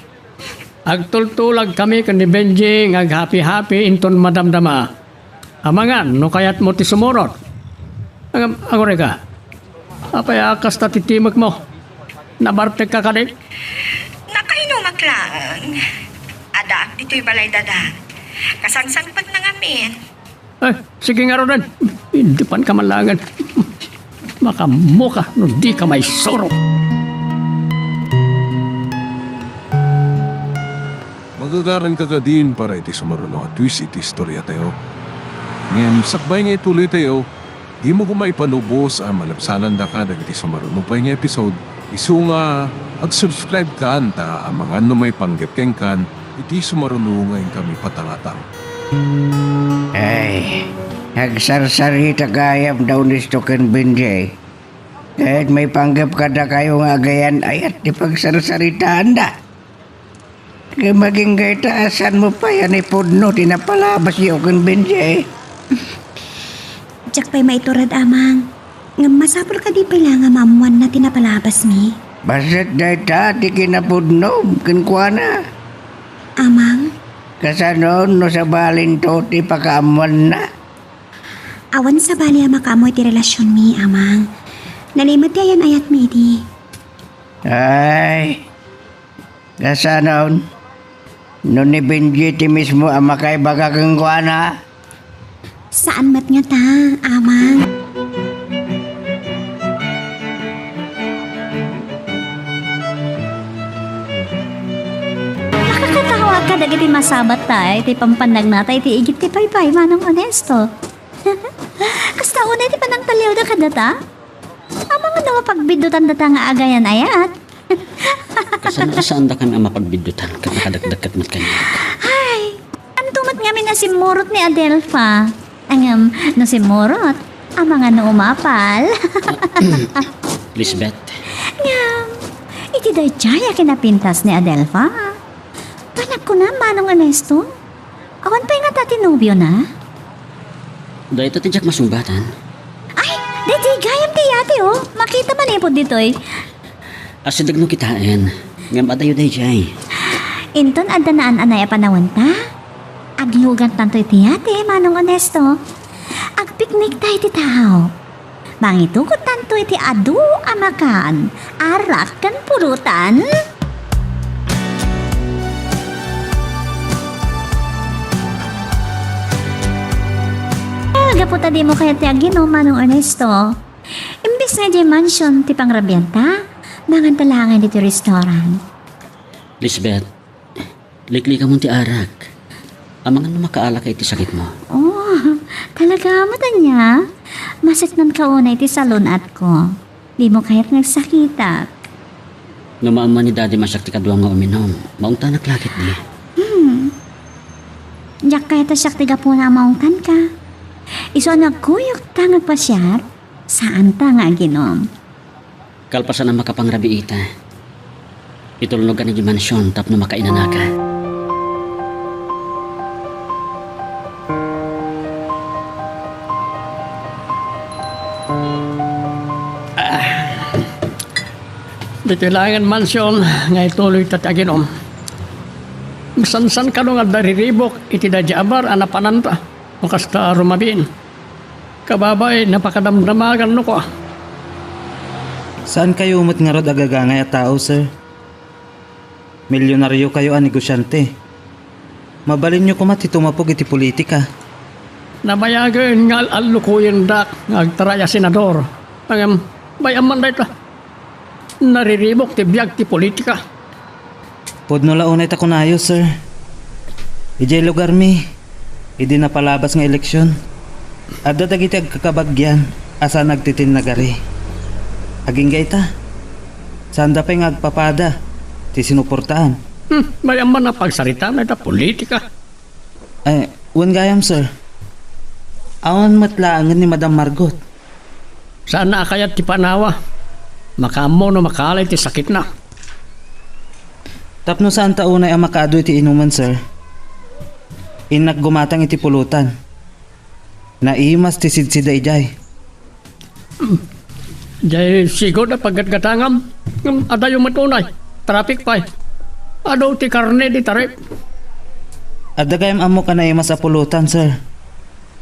Agtultulagkami ken ni Benji nga aghapi-hapi inton madamdama. Amangan no kayatmo ti sumurot. Agam-, agurayka. Apay a kasta ti timekmo? Nabartekka kadi? Nakainumak laeng. Addaak ditoy balay, Dada. Kasangsangpetna ngamin. Eh, sige ngaruden. Indepannaka man laengen. Makaammoka no dika maisuro. Magagaranka kadin para iti sumaruno a twist iti istoriatayo. Ngem sakbay nga ituloytayo, dimo koma ipanubos a malabsanandaka dagiti sumaruno pay nga episode, isu nga ag-subscribe kan ta amangan no maipanggep kenkan iti sumaruno nga inkami patangatang. Ay, agsarsarita gayam da Onesto ken Benjay. Ket maipanggep kadakayo nga agayan-ayat ti pagsarsaritaanda. Ngem agingga ita, saanmo pay a naipudno ti napalabasyo ken Benjay? Diak pay maiturod, Amang. Ngem masapul kadi pay la nga maammoanna ti napalabasmi? Bassit dayta ti kinapudnom kenkuana. Amang? Kasanon no sabalinto ti pakaammoanna? Awan sabali a makaammo iti relasionmi, Amang. Nalimed ti ayan-ayatmi idi. Ay, kasanon? No ni Benji ti mismo a makaibaga kenkuana? Saan met ngata, Amang. Nakakatawa ka dagiti masabatta iti pampannagnata iti igid ti paypay, Manong Onesto. Kasta unay ti panangtaliwda kadata? Amangan no mapagbiddutandata nga agayan-ayat. Kasano a saandakami a mapagbiddutanda ket nakadakdakket met kaniak? Ay, anto met ngamin a simmurot ni Adelfa? Ngem, no simmurot, amangan no umapal. Lisbeth. Ngem, iti daydiay a kinapintas ni Adelfa, panagkunam, Manong Ernesto? Awan pay ngata ti nobiona? Dayta ti diak masungbatan. Ay, daydiay gayam ti yate, oh. Makita manipud ditoy. Asideg no kitaen, ngem adayo daydiay. Inton adda naan-anay a panawenta, aglugantanto iti yate, Manong Onesto. Agpiknikta iti tao. Mangitukottanto iti adu a makan, arak ken pulutan. Ah, gapu ta dimo kayat ti aginom, Manong Ernesto. Imbes nga idiay mansion ti pangrabianta, manganta laengen iti restaurant. Lisbeth, liklikamon ti arak. Amangan no makaalaka iti sakitmo. Oh, talaga met ania? Maseknanka unay iti salun-atko. Dimo kayat nga agsakitak. No maammo ni Daddy a siak ti kaduam nga uminom, maungtanak la ketdi. Hmm. Diak kayat a siak ti gapuna a maungtanka. Isu a no agkuyokta nga agpasiar, saanta nga aginom. Kalpasan a makapangrabiita, itulnogkan idiay mansion tapno makainanaka. Ah. Ditoy laengen mansion nga ituloyta ti aginom. Masansan kano nga adda riribuk iti daydiay a bar a napananta no kasta a rumabiin. Kababay, napakadamdamaganno kua. Saankayo met ngarud a gagangay a tao, sir. Milyonariokayo a negosiante. Mabalinyo koma ti tumapog iti politika. Nabayagen nga al-allukoyendak nga agtaray a senador. Ngem, bay-am man dayta. Nariribuk ti biag ti politika. Pudno la unay ta kunayo, sir. Idiay lugarmi, idi napalabas nga eleksion, adda dagiti agkakabagian a saan agtitinnagari. Agingga ita, saanda pay nga agpapada ti sinuportaan. Hmm, bay-am man a pagsarita dayta politika. Eh, wen gayam, sir. Awan met laengen ni Madam Margot. Saanna a kayat ti panawa. Makaammo no makaala iti sakitna. Tapno saanta unay a makaadu iti inumen, sir, innak gumatang iti pulutan. Naimas ti sidsida idiay. Diay sigud a paggatgatangam. Ngem adayo met unay. Traffic pay. Adu ti karne di tarip. Adda gayam ammok a naimas a pulutan, sir.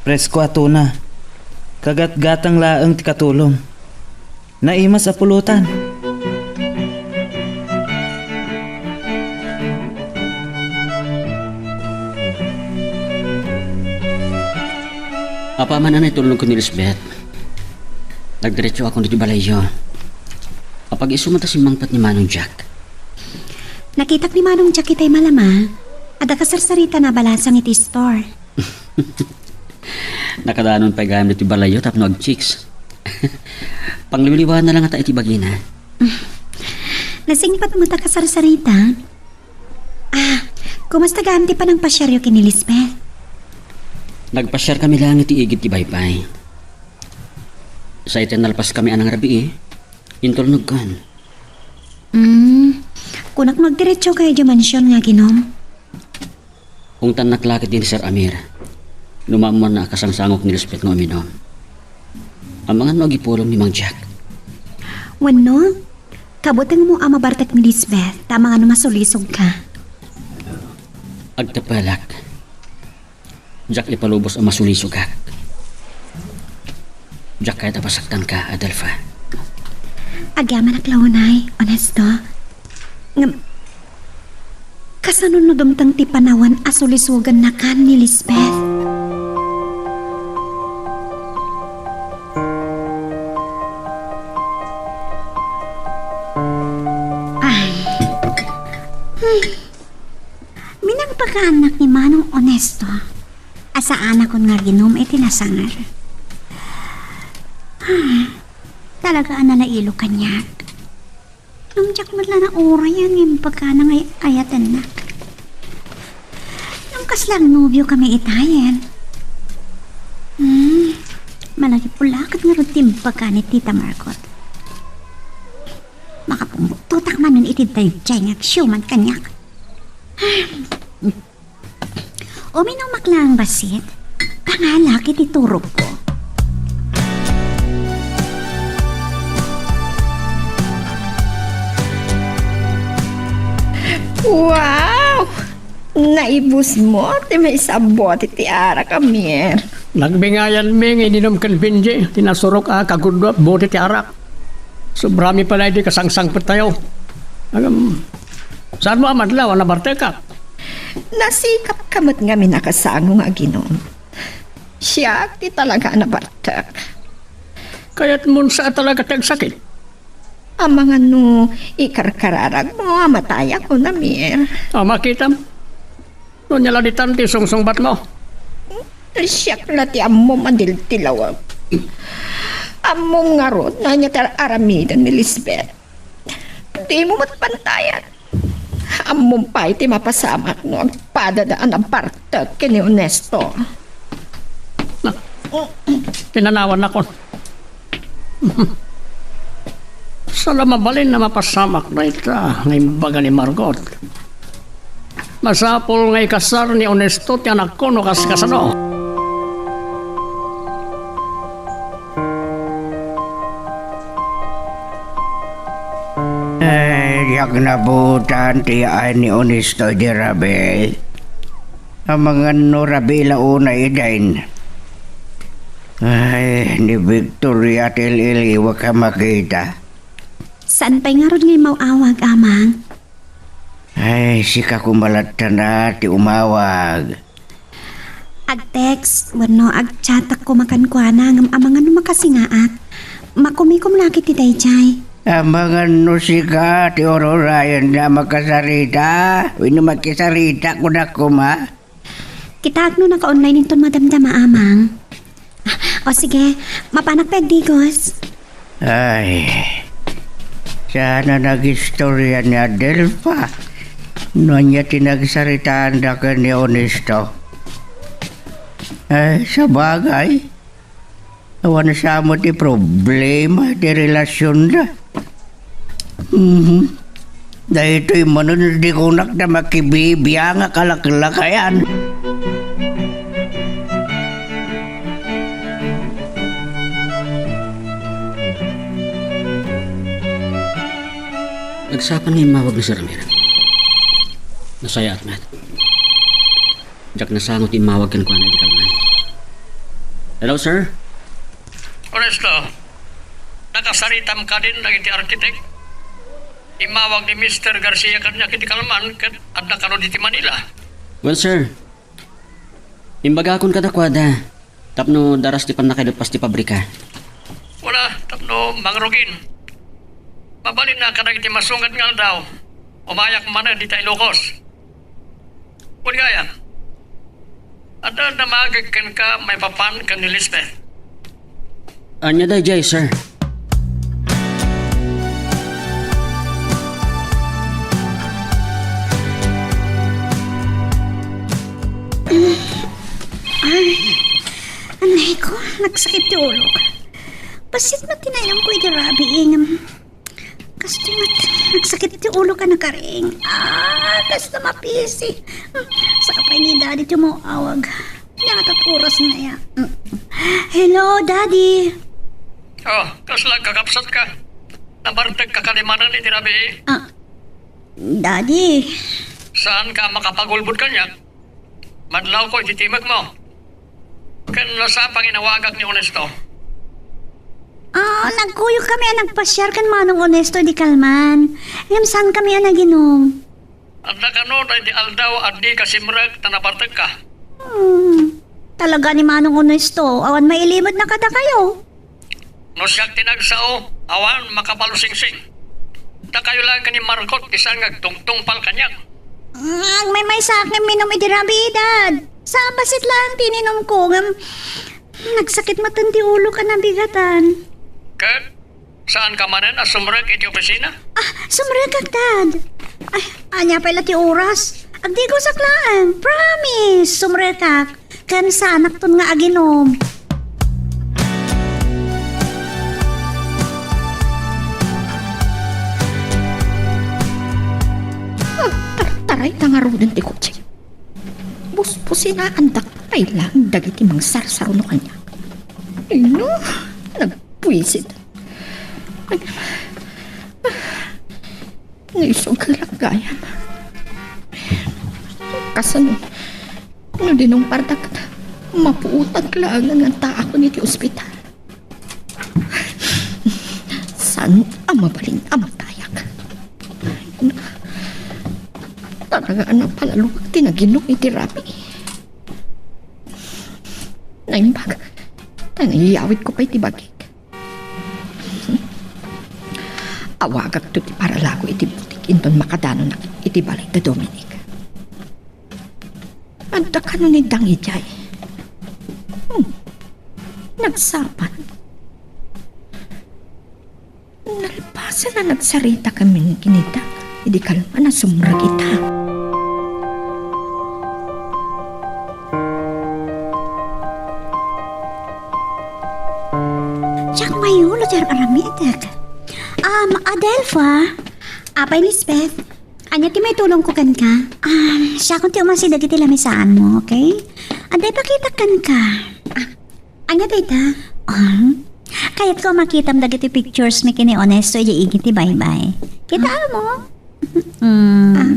Presko a tuna. Kagatgatang laeng ti katulom. Naimas a pulutan. Apaman a naitulnogko ni Lisbeth, nagdiretsoakon ditoy balayyo. Apag-isu met a simmangpet ni Manong Jack. Nakitak ni Manong Jack itay malama. Adda kasarsaritana a balasang iti store. Nakadanon pay gayam ditoy balayyo tapno agchicks. Pangliwliwaanna la ngata iti bagina. Nasingpet met a kasarsarita. Ah, kumusta gayam ti panangpasiaryo ken ni Lisbeth? Nagpasiarkami laeng iti igid ti baybay. Sa iti nalpaskami a nangrabii, intulnogkon. Hmm, kunak no agdiretsokayo idiay mansion nga aginom? Ungtannak la ket ni Sir Amir no maammoanna a kasangsangok ni Lisbeth nga uminom. Amangan no agipulong ni Mang Jack. Wenno, kabutengmo a mabartek ni Lisbeth, ta amangan no masulisogka. Agtepelak. Diak ipalubos a masulisogak. Diak kayat a pasaktanka, Adelfa. Agyamanak la unay, Ernesto. Ngem, kasano no dumteng ti panawen a sulisogannakan ni Lisbeth? Ay. Hmm. Minangpakaannak ni Manong Ernesto a saanakon nga aginom iti nasangar. Ah, talaga a nalailo kaniak. Ngem diak met la naurayan nga impakana nga ay-ayatennak. Ngem kasla agnobiokami itayen. Hmm, malagipulaket ngarud ti impakan ni Tita Margot. Makapumuttotak manen iti daydiay nga agsiuman kaniak. Uminommak laeng bassit. Pangalak iti turogko. Wow! Naibusmo ti maysa a bote ti arak, Amir. Nagbingayanmi nga ininom ken Benji ti nasurok a kagudua a bote ti arak. Sobrami pay la idi kasangsangpettayo. Agam, saanmo a madlaw a nabartekak? Nasikapka met ngamin a kasango nga aginom. Siak ti talaga a nabartek. Kayatmon sa a talaga ti agsakit? Amangan no ikarkararagmo a matayakon, Amir. A, makitam. No ania la ditan ti sungsungbatmo? Siak la ti ammom a diltilawek. Ammom ngarud no ania ti ar-aramiden ni Lisbeth. Dimo met pantayan. Ammom pay ti mapasamak no agpadada a nabartek ken ni Ernesto. Na, pinanawannakon. Saan a mabalin a mapasamak dayta nga imbaga ni Margot. Masapul nga ikasar ni Ernesto ti anakko no kas-, kasano. Ay, diak nabutan ti yaay ni Ernesto idi rabii. Amangan no rabii la unay idin. Ay, ni Victoria ti il-iliwek a makita. Saan pay ngarud nga immaw-awag, Amang? Ay, sika koma latta ti umawag. Ag-text wenno ag-chat-ak koma kenkuana ngem amangan no makasingaak. Makumikom la ket ti daydiay. Amangan no sika ti ururayenna a makasarita wenno makisarita kunak koma. Kitaek no naka-online inton madamdama, Amang. Ah, o sige, mapanak pay agdigos. Ay, saan a nagistorya ni Adelfa no ania ti nagsaritaanda ken ni Ernesto. Ay, sabagay, awan sa met ti problema ti relasionda. Mhm. Daytoy manen ti kunak ta makibibiangak a laklakayan. Nagsapa nga immawag ni Sir Amir. Nasayaat met. Diak nasango ti immawag kenkuana idi kalman. Hello, sir. Ernesto, nakasaritam kadin dagiti arkitek? Immawag ni Mister Garcia kaniak idi kalman ket adda kano ditoy Manila. Well, sir, imbagakon kadakuada Tapno daras ti pannakailuppas ti pabrika. Wala, tapno mangrugin. Mabalinna kadagiti masungat nga aldaw, umayak manen dita Ilocos. Wen gayam, adda damagek kenka maipapan ken ni Lisbeth. Ania daydiay, sir? Ay, anay ko, nagsakit ti ulok. Bassit met ti nainumko idi rabii, ngem kastoy met, nagsakit ti ulok a nakaring. Ah, kasta mapisi. Hmm, saka pay ni Daddy ti umaw-awag. Nia ket oras na ya. Hmm. Hello, Daddy. Oh, kasla agkakapsatka? Nabartekka kadi manen idi rabii? Ah, Daddy. Saanka a makapagulbod kaniak? Madlawko iti timekmo. Ken no saan pangin awagak ni Onesto? Ah, nagkuyog kami a nagpasiar ken Manong Onesto idi kalman. Ngem saan kami a naginum. Adda kano daydi aldaw a dika simrek ta nabartekka? Hmm. Talaga ni Manong Onesto, awan mailimedna kadakayo. No siak ti nagsao, awan makapalusingsing. Dakayo laeng ken ni Margot ti saan nga agtungtungpal kaniak. Mm, agmaymaysaak nga imminum idi rabii, Dad. Sa bassit laeng ti ininumko, ngem nagsakit met ti ulok a nabigatan. Ket saanka manen a sumrek iti opisina? Ah, sumrekak, Dad. Ay, ania pay la ti oras? Agdigosak laeng. Promise, sumrekak. Ken saanakton nga aginum. Ah, tartaray ta ngaruden ti kotse. Busbusinaandak pay laeng dagiti mangsarsaruno kaniak. Ay, no, nagbuisit. Naisog la gayam. Kasano no dinungpardak, mapuotak laeng nga addaakon iti ospital? Saan a mabalin a matayak? Talaga a napalaluag ti naginum iti rabii. Naimbag, ta naiyawidko pay ti bagik. Awagakto ti paralago iti butik inton makadanonak iti balay da Dominic. Adda kano ni Dang idiay? Hmm. Nagsapay. Nalpasen a nagsarita kami ken ni Dang idi kalman a sumrek ita. Diak mayulo ti ar-aramidek. Um, Adelfa? Apay, Lisbeth? Ania ti maitulongko kenka? Um, siakon ti umasi dagiti lamisaanmo, okay? Adda ipakitak kenka. Ah, ania dayta? Um, kayatko a makitam dagiti pictures mi ken ni Onesto idiay igid ti baybay. Kitaem? Hmm. Ah.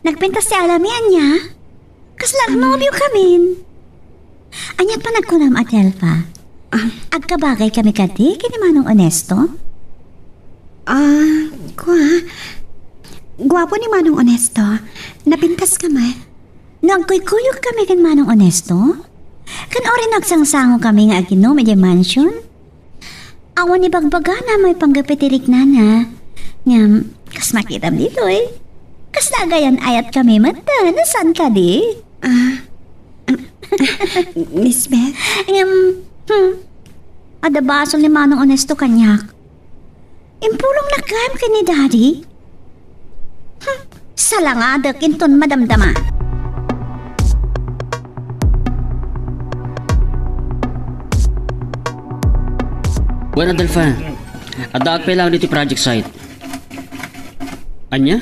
Nagpintas ti alami, ania? Kasla agnobio kamin? Ania panagkunam, Adelfa? Ah. Agkabagay kami kadi ken ni Manong Onesto? Ah, kua. Guapo ni Manong Onesto. Napintas kami. No agkuykuyog kami ken Manong Onesto? Ken uray no agsangsango kami nga aginum idiay mansion? Awan ibagbagana maipanggep iti riknana. Ngem, kas makitam ditoy, kasla agayan-ayat kami met, no saan kadi? Ah, Miss Beth? Ngem, hmm, adda basol ni Manong Onesto kaniak. Impulongnak gayam ken ni Daddy? Hmm, salangadek inton madamdama. Wen, Adelfa, addaak pay laeng ditoy project site. Ania?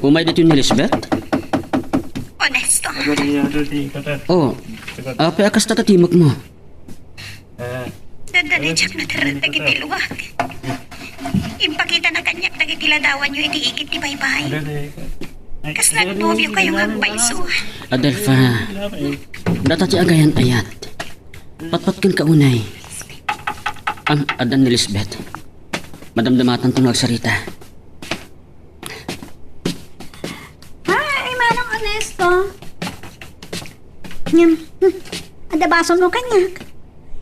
Umay ditoy ni Lisbeth? Onesto. Oh, apay a kasta ti timekmo? Dadani, diak naterrek dagiti luak. Impakitana kaniak dagiti ladawanyo iti igid ti baybay. Kasla agnobio kayo nga agpayso. Adelfa, data ti agayan-ayat. Patpatken ka unay. Am, addan ni Lisbeth. Madamdamatanto nga agsarita. Hi, Manong Onesto. Ngem, hmm, Adda basolmo kaniak.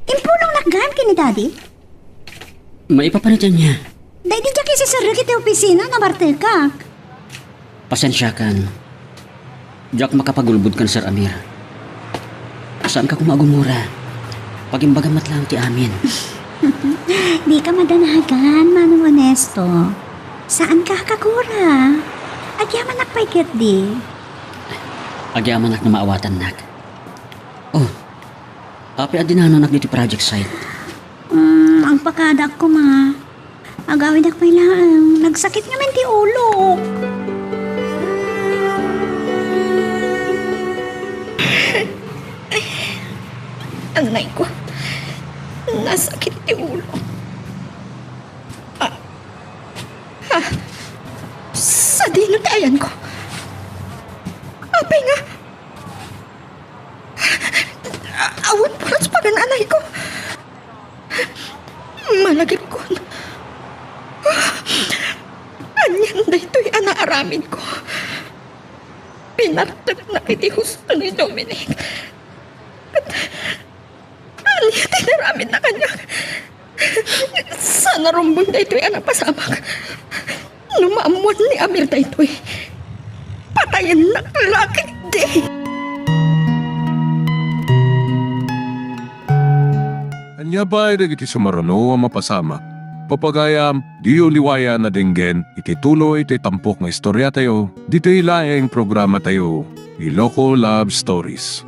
Impulongnak gayam ken ni Daddy. Maipapan iti ania? Daydi diak isiserrek iti opisina, nabartekak. Pasensiakan. Diak makapagulbod ken Sir Amir. Saanka koma agumura. Pagimbagam met laeng ti amin. Dika madanagan, Manong Ernesto. Saanka a kagura. Agyamanak pay ketdi. Agyamanak no maawatannak. Oh, apay a dinanonak ditoy project site? Hmm, agpakadak koma. Agawidak pay laeng. Nagsakit ngamin ti ulok. Anay ko. Nasakit ti ulok. Ah. Ah. Sadino ti ayanko? Apay nga? Awan puros pagan-anayko. Malagipkon. Anian daytoy a naaramidko? Pinarteknak iti husto ni Dominic. Ket ania ti inaramidna kaniak? Saan a rumbeng daytoy a napasamak. No maammuan ni Amir daytoy, patayennak la ketdi. Ania pay dagiti sumaruno a mapasamak? Pagayam, diyo liwayan a denggen iti tuloy ti tampok nga istoriatayo ditoy laeng programatayo, Iloko Love Stories.